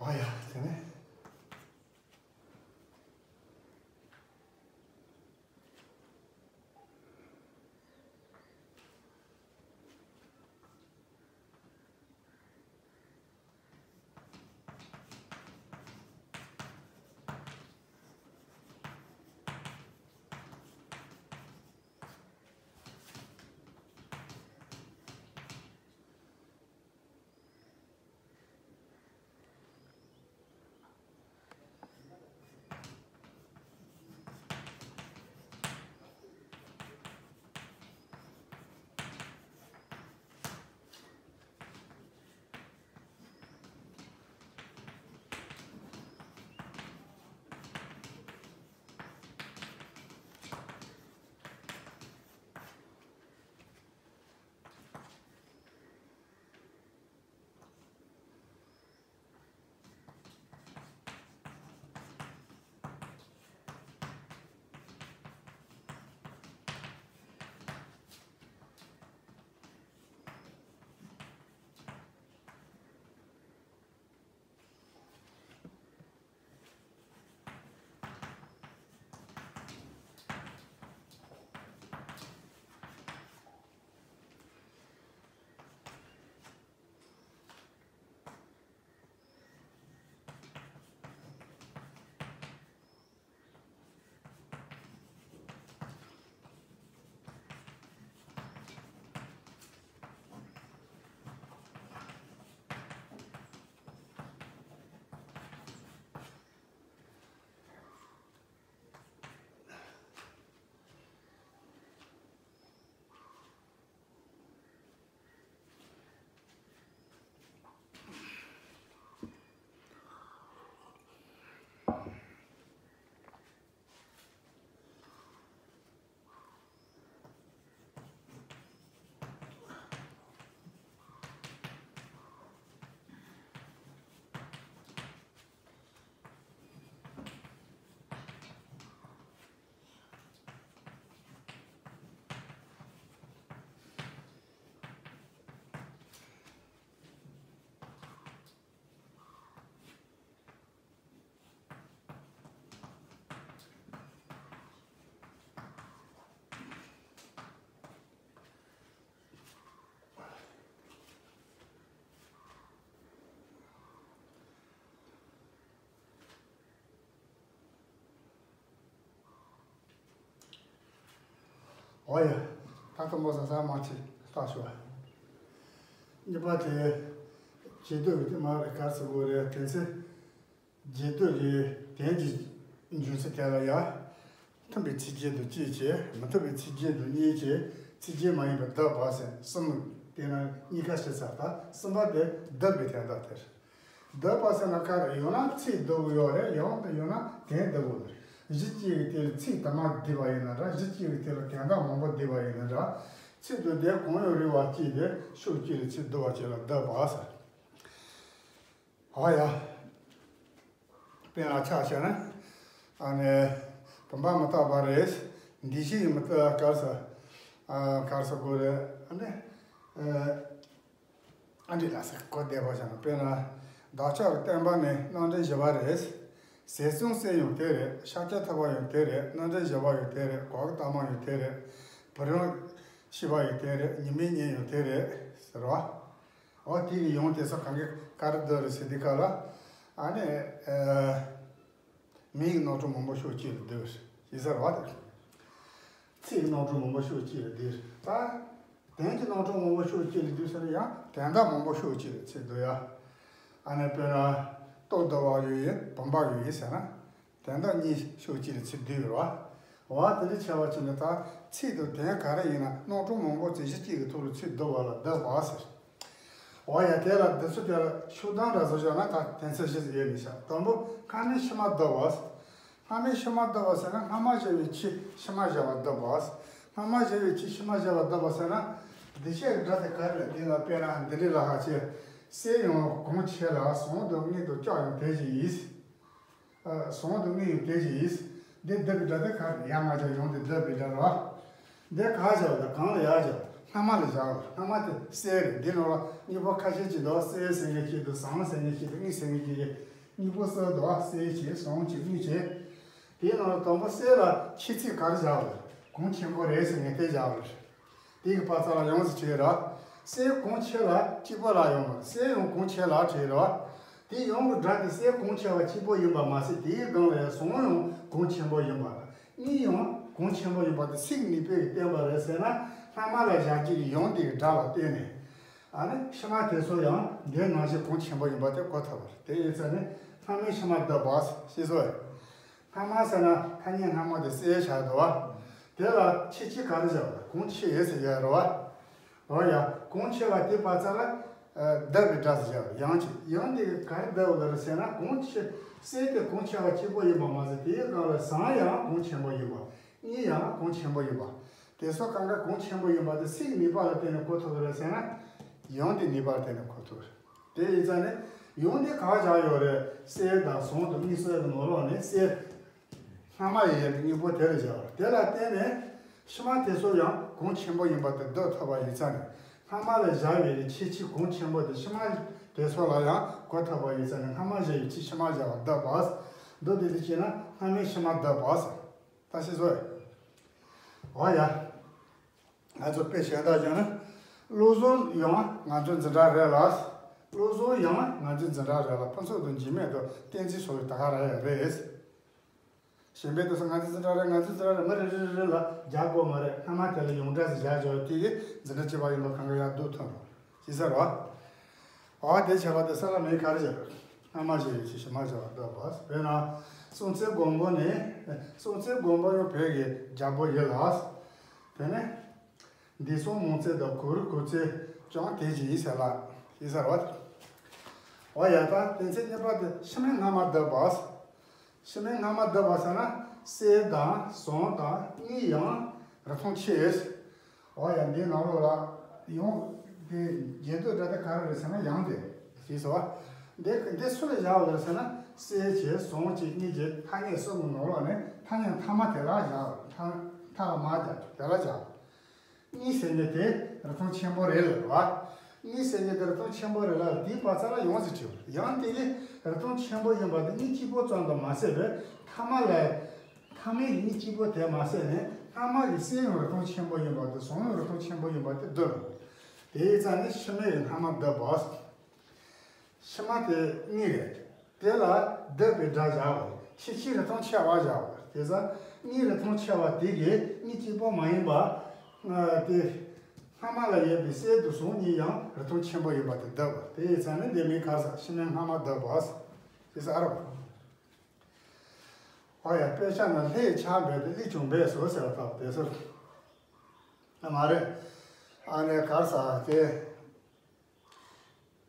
ཨ་ཡ་དེ་ནས། ཨོ་ཡ། ད་དུང་མོ་ཟ་ས་མ་ཆེ་ལྟ་ཞུ་བ། གཉིས་པ་དེ། བྱེད་སྡོད་ཀྱི་དེ་མ་རེད་གར་སོ་དགོས་རེད་དེ་ཚེ། བརྗེད་འདོད་ཀྱི་དོན་གྱི་འབྱུང་ཚུལ་དེ་ལ་ཡང་། མཐུན་པའི་ཚིག་རྗེས་སུ་གཅིག་བྱས། མི་མཐུན་པའི་ཚིག་རྗེས་སུ་གཉིས་བྱས། ཚིག་རྗེས་མ་ཡིན་པར་བསྡུ་བ་ཟེར་གསུམ། དེ་ན་གཉིས་ཀ་ཞིག་ཚར། ད་གསུམ་པ་དེ་བསྡུ་བའི་དོན་དག་དེར། བསྡུ་བ་ཟེར་ན་ག་རེ། ཡང་ན་ཚིག་བསྡུ་དགོས་ཡོད་རེད། ཡང་དུ་ཡང་ན་དོན་བསྡུ་དགོས་རེད། གཞི་གཅིག་གི་དེ་ལ་ཚིག་དུ་མ་བསྡུས་པ་ཡིན་ན་འདྲ། གཞི་གཅིག་གི་དེ་ལ་དོན་དག་མང་པོ་བསྡུས་པ་ཡིན་ན་འདྲ། ཚིག་དང་དོན་གང་ཡང་རིགས་པ་གཅིག་དེ་ཕྱོགས་གཅིག་ལ་ཚིག་བསྡུ་བ་གཅིག་ལ་བསྡུ་བ་ཟེར། ཨོ་ཡ། དཔེར་ན་ཆ་བཞག་ན། ཨ་ནི། བུམ་པ་མི་རྟག་པ་རེད། འདུས་བྱས་མི་རྟག་གར་ས། ཨ། གར་ས་དགོས་རེད། ཨ་ནི། ཨ་འདི་ལ་ཟེར་གོ་བདེ་པོ་བྱས་ན། དཔེར་ན། བདག་ཅག་གི་བསྟན་པ་ནི་རྣམ་འདྲེན་བཞི་པ་རེད། ཟས་གསུམ་གསུམ་ཡང་དེ་རེད། ཤཱཀྱ་ཐུབ་པ་ཡང་དེ་རེད། རྣམ་འདྲེན་བཞི་པ་ཡང་དེ་རེད། གོ་ཐོས་ཐ་མ་ཡང་དེ་རེད། བུམ་པ་ཤེས་པ་ཡང་དེ་རེད། ཉི་མའི་གཉེན་ཡང་དེ་རེད་ཟེར་བ། འོ་དེ་གི་ཡང་དེ་ཚོ་གང་གི་ག་རེ་བསྡུ་རེད་ཟེར་དུས་སྐབས་ལ། ཨ་ནི། ཨ། མིང་གི་རྣམ་གྲངས་མང་པོ་ཕྱོགས་གཅིག་ལ་བསྡུས་ཡིན་ཟེར་བ་དེ། ཚིག་གི་རྣམ་གྲངས་མང་པོ་ཕྱོགས་གཅིག་ལ་བསྡུས་ད། དོན་གྱི་རྣམ་གྲངས་མང་པོ་ཕྱོགས་གཅིག་ལ་བསྡུས་ཟེར་ན་ཡང་དོན་དག་མང་པོ་ཕྱོགས་གཅིག་ལ་ཚིག་བསྡུ་ཡ། ཨ་ནི་དཔེར་ན། རྟོག་བསྡུ་བ་ཡང་ཡིན། བུམ་པ་ཡང་ཡིན་ཟེར་ན། དོན་དག་གཉིས་ཕྱོགས་གཅིག་ལ་ཚིག་བསྡུས་ཡོད་རེད་བ། འོ་དེ་འདྲ་བྱས་པ་བྱས་ན་ད་ཚིག་དང་དོན་ག་རེ་ཡིན་ན་རྣམ་གྲངས་མང་པོ་ཚིག་གཞི་གཅིག་གི་ཐོག་ལ་ཚིག་བསྡུ་བ་ལ་བསྡུ་བ་ཟེར། འོ་ཡ། དེ་ལ་བསྡུ་ཚུལ་དེ་ལ་ཤུགས་ལྡན་འདྲ་བཟོ་བྱས་ན་ད་དོན་ཚན་བཞི་ཟིག་ཡོད་མི་ཤག་དང་པོ་སྔ་མའི་ཕྱི་མ་བསྡུ་བ་ཟེར། སྔ་མའི་ཕྱི་མ་བསྡུ་བ་ཟེར་ན་སྔ་མ་བྱས་པའི་ཕྱི་ཕྱི་མ་བྱས་པ་བསྡུ་བ་ཟེར། སྔ་མ་བྱས་པའི་ཕྱི་ཕྱི་མ་བྱས་པ་བསྡུ་བ་ཟེར་ན། འདི་བྱས་སྒྲ་དེ་ག་རེ་ལ་འདི་ལ་དཔེར་ན་འདི་འདྲའི་ལ་ཧ་ཆེ། གསེར་ཡང་གོང་ཆེ་ལ་ཟངས་དང་དངུལ་དང་ལྕགས་ཡང་དེ་བཞིན་ཡིན། ཨ། ཟངས་དང་དངུལ་ཡང་དེ་བཞིན་ཡིན། འདི་བསྡུ་བའི་སྒྲ་དེ་ག་རེ། ཡ་ང་ཅག་ཡང་དེ་བསྡུ་བའི་སྒྲ་རེད་བ། འདི་ག་བྱས་པ་དང་གང་ལ་ཡ་བྱས་པ། སྔ་མ་ལ་བཞག་པ་རེད། སྔ་མ་དེ་གསལ་རེད། འདི་ནང་ལ་གཉིས་པོ་ཁ་ཤས་ཅིག་འདུག་གསལ་ཟེར་མཁན་ཅིག་འདུག་ཟངས་ཟེར་མཁན་ཅིག་འདུག་དངུལ་ཟེར་མཁན་ཅིག་རེད། གཉིས་པོ་གསལ་འདུག་གསལ་བྱས་ཟངས་བྱས་དངུལ་བྱས། དེའི་ནང་ལ་དང་པོ་གསལ་ལ་ཆེ་ཚིག་ག་རེ་བཞག་པ་རེད། གོང་ཆེན་པོ་རེད་ཟེར་མཁན་དེ་བཞག་པ་རེད། དེ་གི་བར་ཚ་ལ་ཡོངས་སུ་བྲིས་ར། གསལ་གོང་ཆེ་ལ་གཅིག་པ་ལ་ཡོང་བ། གསལ་ཡང་གོང་ཆེ་ལ་བྲིས་ར། དེ་ཡོང་གི་སྒྲ་དེ་གསལ་གོང་ཆེ་བ་གཅིག་པོ་ཡིན་པ་མ་ཟད། དེའི་སྒང་ལ་ཡང་ཟངས་ཡང་གོང་ཆེན་པོ་ཡིན་པ། དངུལ་ཡང་གོང་ཆེན་པོ་ཡིན་པ་དེ་ཚིག་གཉིས་པོས་བསྟན་པ་རེད་ཟེར་ན། སྔ་མ་ལ་བཞག་རྒྱུ་ཡི་ཡང་དེ་གི་སྒྲ་ལ་བརྟེན་ནས། ཨ་ནི་ཕྱི་མ་དེ་ཚོ་ཡང་དེ་ནང་བཞིན་གོང་ཆེན་པོ་ཡིན་པ་དེ་གོ་ཐུབ་པ་རེད། དེ་ཡིན་ཙང་ནི་སྔ་མའི་ཕྱི་མ་བསྡུ་བ་ཞེས་སོ། སྔ་མ་ཟེར་ན་ཐ་སྙད་སྔ་མ་དེ་གསལ་བྱ་འདུག་བ། དེ་ལ་ཆེ་ཆེ་ག་རེ་བཞག་པ། གོང་ཆེ་ཟེར་ཡ་རེད་བ། འོ་ཡ། གོང་ཆེ་བ་དེ་བར་ཚ་ལ་ཨ་བསྡུ་བའི་སྒྲ་ཟེར་ཡ་ཡང་ཆེ། ཡང་དེ་ག་རེ་བསྡུ་བ་རེད་ཟེར་ན། གོང་ཆེ་གསལ་དེ་གོང་ཆེ་བ་གཅིག་པོ་ཡིན་པ་མ་ཟད། དེའི་སྒང་ལ་ཟངས་ཡང་གོང་ཆེན་པོ་ཡིན་པ། དངུལ་ཡང་གོང་ཆེན་པོ་ཡིན་པ། དེ་ཚོ་གང་ག་གོང་ཆེན་པོ་ཡིན་པ་དེ་ཚིག་གཉིས་པ་ལ་བརྟེན་ནས་གོ་ཐུབ་པ་རེད་ཟེར་ན། ཡང་དེ་གཉིས་པ་ལ་བརྟེན་ནས་གོ་ཐུབ་པ་རེད། དེ་ཡིན་ཙང་ནི་ཡང་དེ་ག་བཞག་ཡོད་རེད། གསེར་དང་ཟངས་དང་དངུལ་སོགས་ཀྱི་ནང་ལོགས་ནས་གསེར་སྔ་མ་ཡི་ཡན་གྱི་དངོས་པོ་དེ་ལ་བཞག་པ་རེད། དེ་ལ་བརྟེན་ནས་ཕྱི་མ་དེ་ཚོ་ཡང་གོང་ཆེན་པོ་ཡིན་པ་དེ་བསྡུ་ཐུབ་པ་ཡིན་ཙང་ནི། སྔ་མ་ལ་བཞག་པའི་ཆེ་ཆེ་གོང་ཆེན་པོ་དེ་ཕྱི་མ་དེ་ཚོ་ལ་ཡང་གོ་ཐུབ་པ་ཡིན་ཙང་ནི། སྔ་མ་བཞག་པའི་ཆེ་ཕྱི་མ་བཞག་པ་བསྡུ་བ། བསྡུ་དེ་དེ་བྱས་ན་སྔ་མའི་ཕྱི་མ་བསྡུ་བ་ཟེར། ད་ཤེས་སོང་། འོ་ཡ། ང་ཚོ་དཔེ་གཞན་དག་བཞག་ན། བློ་བཟང་ཡང་ང་ཚོའི་འཛིན་གྲྭ་རེད་ལ། བློ་བཟང་ཡང་ང་ཚོའི་འཛིན་གྲྭ་རེད་ལ། ཕུན་ཚོགས་དང་འཇིགས་མེད་དང་བསྟན་འཛིན་སོགས་ད་ག་རང་ཡང་རེད། གཞན་པའི་དུས་སུ་ང་ཚོའི་འཛིན་གྲྭ་རེད། ང་ཚོའི་འཛིན་གྲྭ་རེད། མི་རེ་རེ་རེ་རེ་ལ་རྒྱག་དགོས་མ་རེད། སྔ་མ་དེ་ལ་ཡོངས་གྲགས་སུ་བཞག་ཆོག་དེ་གི་འཛིན་གྲྭ་གཅིག་པ་ཡིན་པ་གང་ག་ཡང་བསྡུ་ཐུབ་རོགས་ཞེས་ཟེར་བ། འོ་དེ་བྱས་པ་དེ་ས་ལ་མེད་ག་རེ་བྱེད། སྔ་མ་བྱས་ཡོད་ཅེས་ཕྱི་མ་བྱས་པ་བསྡུ་བ། དཔེར་ན། སྲོང་བཙན་སྒམ་པོ་ནི། སྲོང་བཙན་སྒམ་པོ་ཡང་བོད་ཀྱི་རྒྱལ་པོ་ཡིན་ལ། དེ་ནས། འདས་སོང་མང་ཚེ་དང་གོ་རུ་གོ་ཚེ་ཀྱང་དེ་བཞིན་ཡིན་ཟེར་ལ། ཡིན་ཟེར་བ། འོ་ཡ། ད་དེ་ཚེ་གཉིས་པ་དེ་ཕྱི་མའི་སྔ་མ་བསྡུ་བ། ཕྱི་མའི་སྔ་མ་བསྡུ་བ་ཟེར་ན། གསེར་དང་ཟངས་དང་དངུལ་ཡང་རིན་ཐང་ཆེ། འོ་ཡ། འདིའི་ནང་ལོགས་ལ་ཡང་དེ་རྒྱན་སྡུད་སྒྲ་དེ་ག་རེ་རེད་ཟེར་ན། ཡང་དེ་རེད་ཟེར་བ། འདི་འདི་སུ་ལ་བཞག་པ་རེད་ཟེར་ན། གསེར་བྱས་ཟངས་བྱས་དངུལ་བྱས་ཐ་སྙད་གསུམ་གྱི་ནང་ལོགས་ནས་ཐ་སྙད་མཐའ་མ་དེ་ལ་བཞག་མཐའ་མཐའ་ལ་མ་བརྒྱབ་དེ་ལ་བཞག་དངུལ་ཟེར་མཁན་དེ་རིན་ཐང་ཆེན་པོ་རེད་ལབ་པ། དངུལ་ཟེར་མཁན་དེ་རིན་ཐང་ཆེན་པོ་རེད་ལབ། དེའི་བར་མཚམས་ལ་ཡང་ཟེར་བྲིས་པ། ཡང་དེ་ནི་རིན་ཐང་ཆེན་པོ་ཡིན་པ་དེ་དངུལ་གཅིག་པོ་ཙམ་དུ་མ་ཟད་པར། མཐའ་མ་ལ། མཐའ་མའི་དངུལ་གཅིག་པོ་དེ་མ་ཟད་ནས་སྔ་མ་གི་གསེར་ཡང་རིན་ཐང་ཆེན་པོ་ཡིན་པ་དེ། ཟངས་ཡང་རིན་ཐང་ཆེན་པོ་ཡིན་པ་དེ་བསྡུ་རུང་། དེའི་རྩ་ནས་ཕྱི་མ་ཡི་སྔ་མ་བསྡུ་བ། ཕྱི་མ་དེ་དངུལ་རེད། དེ་ལ་བསྡུ་བའི་སྒྲ་བཞག་པ་རེད། ཆེ་ཆེ་རིན་ཐང་ཆེ་བ་བཞག་པ་རེད། དེ་ཙང་དངུལ་རིན་ཐང་ཆེ་བ་དེ་གིས་དངུལ་གཅིག་པོ་མ་ཡིན་པ། ཨ། དེ་སྔ་མ་ལ་ཡོད་པའི་གསེར་དང་ཟངས་གཉིས་ཡང་རིན་ཐང་ཆེན་པོ་ཡིན་པ་དེ་བསྡུ་བ། དེ་ཡིན་ཙང་ནི་འདི་མིང་ག་རེ་ཟེར། ཕྱི་མའི་སྔ་མ་བསྡུ་བ་ཟེར། དེ་ཟེར་རོ། འོ་ཡ། དཔེ་ཆ་ན་ལྷས་ཆགས་འབད་དེ་ལྷས་ཀྱང་འབད་སོ་ཟེར་བ་ལྟ་བུ་དེ་ཚོ། ཨ། མ་རེད། ཨ་ནི་ག་རེ་ཟེར་དེ།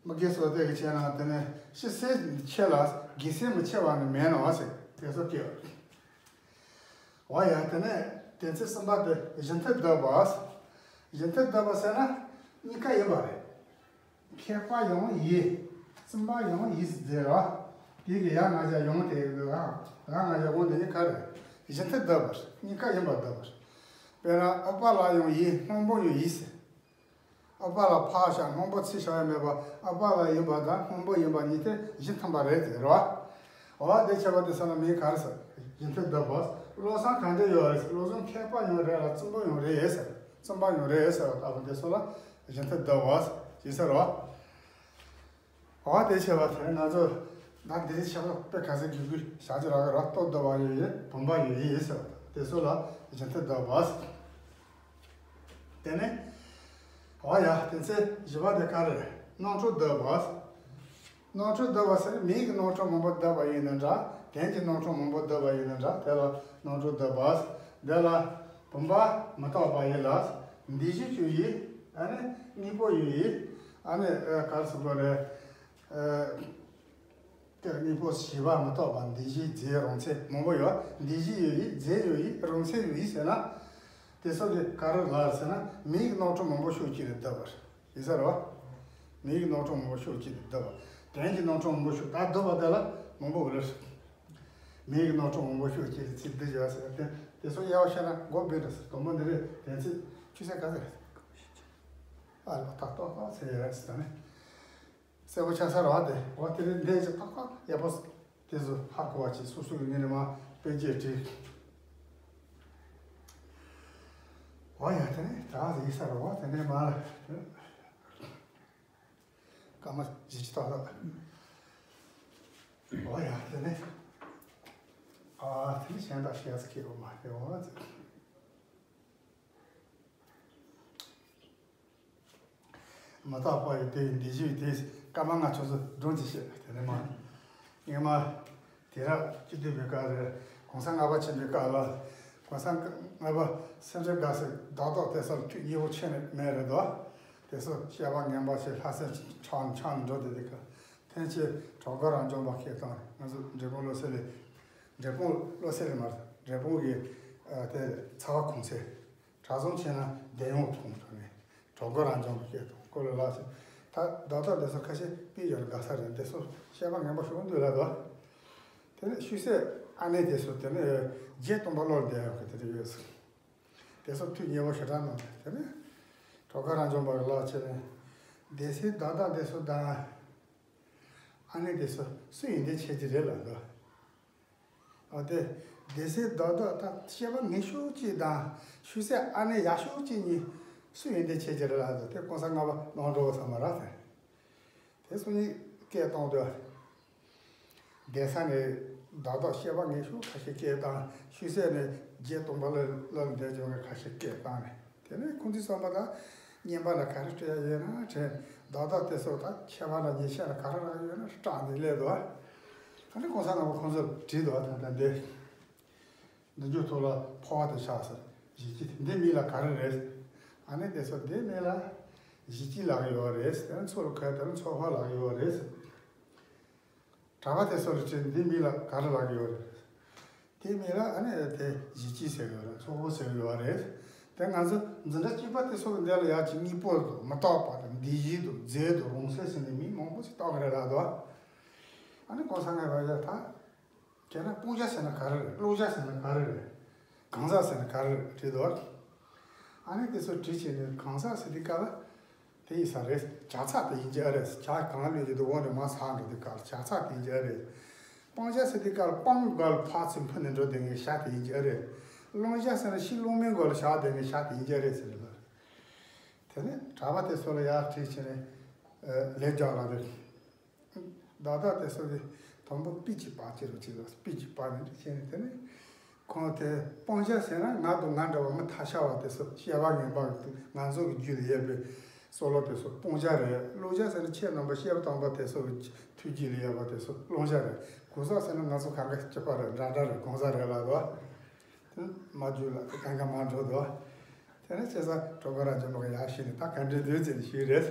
མི་དགེ་བསོད་བདེ་གིས་བྱས་ན་དེ་ནས་ཕྱི་གསལ་ཆེ་ལ་སྒོས་གསལ་མི་ཆེ་བ་ནི་མེད་ནོ་ཟེར། དེ་ཚོ་སྐྱེ། འོ་ཡ། དེ་ནས་དོན་ཚན་གསུམ་པ་དེ་གཞི་མཐུན་བསྡུ་བ། གཞི་མཐུན་བསྡུ་བ་ཟེར་ན་གཉིས་ཀ་ཡིན་པ་རེད། མཁས་པ་ཡང་ཡིན། བཙུན་པ་ཡང་ཡིན་ཟེར་བ། དེ་གི་ཡ་ང་བཞག་ཡང་དེ་གི་ཡ་ང་བཞག་གོང་དེ་གཉིས་ཀ་རེད། གཞི་མཐུན་བསྡུ་བ་རེད། གཉིས་ཀ་ཡིན་པ་བསྡུ་བ་རེད། དཔེར་ན་ཨུཏྤ་ལ་ཡང་ཡིན། སྔོན་པོ་ཡང་ཡིན་ཟེར། ཨུཏྤ་ལ་ཕར་བཞག་སྔོན་པོ་ཚུར་བཞག་ཡ་མེད་པ། ཨུཏྤ་ལ་ཡིན་པ་དང་སྔོན་པོ་ཡིན་པ་གཉིས་དེ་གཞི་མཐུན་པ་རེད་ཟེར་བ། འོ་དེ་བྱས་པ་དེ་ས་ལ་མིང་ག་རེ་ཟེར། གཞི་མཐུན་བསྡུ་བ། བློ་བཟང་ག་འདྲ་ཡོད་རེད་ཟེར། བློ་བཟང་མཁས་པ་ཡང་རེད་ལ་བཙུན་པ་ཡང་རེད་ཟེར། བཙུན་པ་ཡང་རེད་ཟེར་བ་ལྟ་བུ་དེ་ཚོ་ལ་གཞི་མཐུན་བསྡུ་བ་ཞེས་ཟེར་བ། འོ་དེ་བྱས་པ་དེ་ང་ཚོ་ད་འདི་རིགས་ཆེ་བ་དཔེ་ག་ཚོད་རྒྱུག་དགོས་བྱ་རྒྱུ་རག་གི་རོ། ལྟོ་བསྡུ་བ་ཡོད་ཡིན། བུམ་པ་ཡོད་ཡིན་ཟེར་བ་དེ་ཚོ་ལ་གཞི་མཐུན་བསྡུ་བ། དེ་ནས། འོ་ཡ། དོན་ཚན་བཞི་པ་དེ་ག་རེ་རེད། རྣམ་གྲངས་བསྡུ་བ། རྣམ་གྲངས་བསྡུ་བ་ཟེར་མིང་གི་རྣམ་གྲངས་མང་པོ་བསྡུ་བ་ཡིན་ན་འདྲ། དོན་གྱི་རྣམ་གྲངས་མང་པོ་བསྡུ་བ་ཡིན་ན་འདྲ། དེ་ལ་རྣམ་གྲངས་བསྡུ་བ། དེ་ལ་བུམ་པ་མི་རྟག་པ་ཡིན་ལ། འདུས་གཞི་ཡོད་ཡིན། ཨ་ནི་དངོས་པོ་ཡོད་ཡིན། ཨ་ནི་ག་རེ་ཟེར་དགོས་རེད། ཨ། དེར་དངོས་པོ་བྱས་པ་མི་རྟག་པ། འདུས་གཞི་རྫས་རང་མཚན་མང་པོ་ཡོད། འདུས་གཞི་ཡོད་ཡིན། རྫས་ཡོད་ཡིན། རང་མཚན་ཡོད་ཡིན་ཟེར་ན། དེ་ཚོ་གི་ག་རེ་ལ་ཟེར་ན་མིང་གི་རྣམ་གྲངས་མང་པོ་ཤོག་གཅིག་ལ་བསྡུ་བ་རེད། ཡིན་ས་རེད་བ། མིང་གི་རྣམ་གྲངས་མང་པོ་ཤོག་གཅིག་ལ་བསྡུ་བ། དོན་གྱི་རྣམ་གྲངས་མང་པོ་ཤོག་ད་བསྡུ་བ་དེ་ལ་མང་པོ་རེད། མིང་གི་རྣམ་གྲངས་མང་པོ་ཤོག་གཅིག་ལ་ཚིག་བསྡུ་བྱ་ཟེར་ཏེ། དེ་ཚོ་དབྱེ་བ་ཕྱེ་ན་མགོ་སྦས་འགྲོ་ཟེར། དང་པོ་འདི་རེད། དོན་ཚིག་ཆུ་ཚན་ག་ཚོད་རེད། ཨ་ལ་ཏག་ཏག་ཏག་ཟེར་ཡ་རེད་ཟེར་ནས། གསལ་པོ་ཆགས་ས་རེད་བ། དེ་འོ་དེ་རིང་འདས་ཀྱི་ཏག་ཏག་ཡག་པོ་དེ་ཚོ་ཧ་གོ་བ་བྱས། སོ་སོ་གི་ངོས་ནས་མར་དཔེ་བརྗོད་བྲིས། འོ་ཡ་དེ་ནས་ད་ཡིན་ས་རེད་བ། དེ་ནས་མར་སྐར་མ་བཞི་བཅུ་ཏག་ཏག་འོ་ཡ་དེ་ནས་ཨ་དེ་ནས་གཞན་དག་བཤད་ས་ཁེལ་བ་མ་རེད་བ། མ་དག་པ་ཡི་དེ་ཡི་འདི་བཞི་ཡི་དེ་སྐར་མ་ལྔ་བཅུ་ཚོ་སྒྲུང་ཅིག་བཤད། དེ་ནས་མ་སྔོན་མ་དུས་རབས་བཅུ་བདུན་པའི་སྐབས་རེད། གོང་ས་ལྔ་པ་ཆེན་པོའི་སྐབས་ལ། གོང་ས་ལྔ་པ་སེམས་ཅན་དགའ་སའི་རྡོག་རྡོག་དེ་ཚོ་ལ་ཐུགས་མཉེས་པོ་ཆེ་ནས་མེད་རེད་དོ། དེ་ཚོ་བཤད་པ་ངན་པ་ཞིག་ལྷ་སའི་ཆང་ཆང་འགྲོ་དེ་དེ་ག་ཐེངས་ཆེ་གྲོགས་མགོན་རང་བྱུང་པ་སྐད་བཏང་། ང་ཚོ་འབྲས་སྤུངས་བློ་གསལ་ལས། འབྲས་སྤུངས་བློ་གསལ་ལས་མ་རེད། འབྲས་སྤུངས་ཀྱི་ཨ་དེ་ཚ་བ་གུང་སེང་གྲྭ་ཚང་ཕྱིན་ན་བདེ་ཡོང་ཐོང་ཐོང་ནས་གྲོགས་མགོན་རང་བྱུང་པ་སྐད་བཏང་། ཁོ་ལ་ལགས་ཤིག་ད་རྡོག་རྡོག་དེ་ཚོ་ཁ་ཤས་དཔེ་ཡོད་ན་དགའ་ས་རེད། དེ་ཚོ་བཤད་པ་ངན་པ་ཞུ་འདོད་ལ་དོ། དེ་ནས་ཤུལ་སའི་ཨ་ནེ་དེ་ཚོ་དེ་ནས་བརྒྱད་སྟོང་པ་བློར་བསྡད་ཡོད་གི་དེ་འདྲ་ཡོད་ཟེར། དེ་ཚོ་ཐུགས་མཉེས་པོ་ཞེ་དྲག་གནང་། དེ་ནས་གྲོགས་མགོན་རང་བྱུང་པ་གི་ལག་ཕྱིས་ནས་སྡེ་སྲིད་རྡོག་རྡོག་དེ་ཚོ་དང་ཨ་ནེ་དེ་ཚོ་སུ་ཡིན་དེ་ཆེ་གི་རེད་ལ་དོ། འོ་དེ་སྡེ་སྲིད་རྡོག་རྡོག་ད་བཤད་པ་ངན་ཤོས་གཅིག་དང་ཤུལ་སའི་ཨ་ནེ་ཡག་ཤོས་གཅིག་གཉིས་སུ་ཡིན་དེ་ཆེ་གི་རེད་ལ་དོ། དེ་གོང་ས་ལྔ་པ་ནང་འགྲོ་བ་ཚང་མ་རག་ཟེར། དེ་སོ་གཉིས་སྐད་གཏོང་དུས། སྡེ་ས་ནས་རྡོག་རྡོག་བཤད་པ་ངན་ཤོས་ཁ་ཤས་སྐད་བཏང་། ཤུལ་སའི་ནས་བརྒྱད་སྟོང་པ་ལ་ལ་འདས་བྱུང་བའི་ཁ་ཤས་སྐད་བཏང་ནས། དེ་ནས་ཁོང་ཚོའི་བསམ་པ་དང་བརྙན་པ་ལ་ག་རེ་སྤྲད་ཡ་ཡོད་ན་དྲན། རྡོག་རྡོག་དེ་ཚོ་དང་ཁྱད་པར་ལ་ཉེས་ཆད་ལ་ག་རེ་རག་ཡོད་ན་སྐྲག་ནས་སླེབས་འདུག་ཨ་ནི་གོང་ས་ལྔ་པ་ཁོང་ཚོར་དྲིས་འདུག་ད་ལྟ་འདི། འདི་རྒྱུ་ཐོག་ལ་འཕོ་བ་དེ་ཆགས་ཟེར། གཞིས་བྱེས་འདི་མི་ལ་ག་རེ་རེད། ཨ་ནི་དེ་ཚོ་འདི་མི་ལ་གཞིས་བྱེས་ལབ་ཀྱི་ཡོད་རེད། དེ་ནི་མཚོ་ལ་ཁ་དེ་ནི་མཚོ་ལྷོ་ལབ་ཀྱི་ཡོད་རེད། གྲྭ་པ་དེ་ཚོ་ལ་དྲིས། འདི་མི་ལ་ག་རེ་ལབ་ཀྱི་ཡོད་རེད། དེ་མི་ལ་ཨ་ནི་དེ་གཞིས་བྱེས་ཟེར་གྱི་ཡོད་རེད། མཚོ་ལྷོ་ཟེར་གྱི་ཡོད་རེད། དེ་ང་ཚོ་འཛིན་གྲྭ་གཅིག་པ་དེ་ཚོ་གི་འདི་ལ་ཡག་ཅིག་གཉིས་པོ་འདུག་མི་རྟག་པ་དང་འདི་བཞིན་དུ་རྫས་དང་རང་སེམས་ཟེར་ནས་མི་མང་པོ་ཞིག་བཏགས་ཀྱི་རེད་ལབ་འདུག་ཨ་ནི་གོང་ས་ལྔ་པ་ཡ་ད། དེ་ན་སྤུངས་ཇ་ཟེར་ན་ག་རེ་རེད། བླུགས་ཇ་ཟེར་ན་ག་རེ་རེད། གང་ཟག་ཟེར་ན་ག་རེ་རེད་དྲིས་འདུག་ཨ་ནི་དེ་ཚོ་དྲིས་བྱས་ནས་གང་ཟག་ཟེར་དུས་སྐབས་ལ་དེ་ཡིན་ས་རེད། ཇ་ཚགས་དེ་ཡིན་གྱི་ཨ་རེད། ཇ་གང་ལོས་ཀྱི་འདུག་འོང་ནས་མ་ཚགས་འགྲོ་དུས་སྐབས་ལ་ཇ་ཚགས་དེ་ཡིན་གྱི་ཨ་རེད། སྤང་ཇ་ཟེར་དུས་སྐབས་ལ་སྤང་སྒང་ལ་ཕར་ཚུར་འཕུར་ནས་འགྲོ་བསྡད་མཁན་ཇ་དེ་ཡིན་གྱི་ཨ་རེད། རླུང་ཇ་ཟེར་ན་ཕྱི་རླུང་མའི་སྒང་ལ་བཞག་བསྡད་མཁན་ཇ་དེ་ཡིན་གྱི་ཨ་རེད་ཟེར་ལ། དེ་ནས་གྲྭ་པ་དེ་ཚོ་ལ་ཡར་དྲིས་བྱས་ནས་ལས་རྒྱག་ལ་རེད། རྡོག་རྡོག་དེ་ཚོ་གི་དང་པོ་པི་ཅིག་པ་ཅི་རུ་ཅི་རུ་པི་ཅིག་པ་ནི་བྱས་ནས། དེ་ནས་ཁོང་དེ་སྤང་ཇ་ཟེར་ན་ང་དང་ང་འདྲ་བ་མི་ཐ་ཤལ་བ་དེ་ཚོ་བཤད་པ་ངན་པ་ང་ཚོ་གི་རྒྱུད་ལ་ཡོད་པའི་སྲོལ་ལོ་དེ་ཚོ་སྤང་ཇ་རེད། བླུགས་ཇ་ཟེར་ན་ཁྱེད་རྣམ་པ་བཤད་པ་དང་པོ་དེ་ཚོ་གི་ཐུགས་རྒྱུད་ལ་ཡོད་པ་དེ་ཚོ་བླུགས་ཇ་རེད། གང་ཟག་ཟེར་ན་ང་ཚོ་གང་ག་སྐྱིད་པ་རེད། འདྲ་འདྲ་རེད། གང་ཟག་རེད་ལབ་འདུག་དེ་མ་རྒྱུད་ལ་དེ་གང་ག་མ་འགྲོ་འདུག་དེ་ནས་བྱས་ཙང་གྲོགས་པོ་རང་ཅན་པོ་གི་ཡག་ཤེས་ནས་ད་ག་འདྲའི་འདོད་ཅེས་ཞུས་རེད།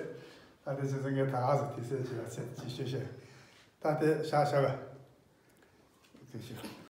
ད་དེ་བྱས་ཙང་ངས་ད་ཧ་ཟེར་དེ་སེ་ཅི་ལ་ཚེ་ཅི་ཤེས་ཤེས། ད་དེ་ཤ་ཤ་ག་དེ་ཤེས།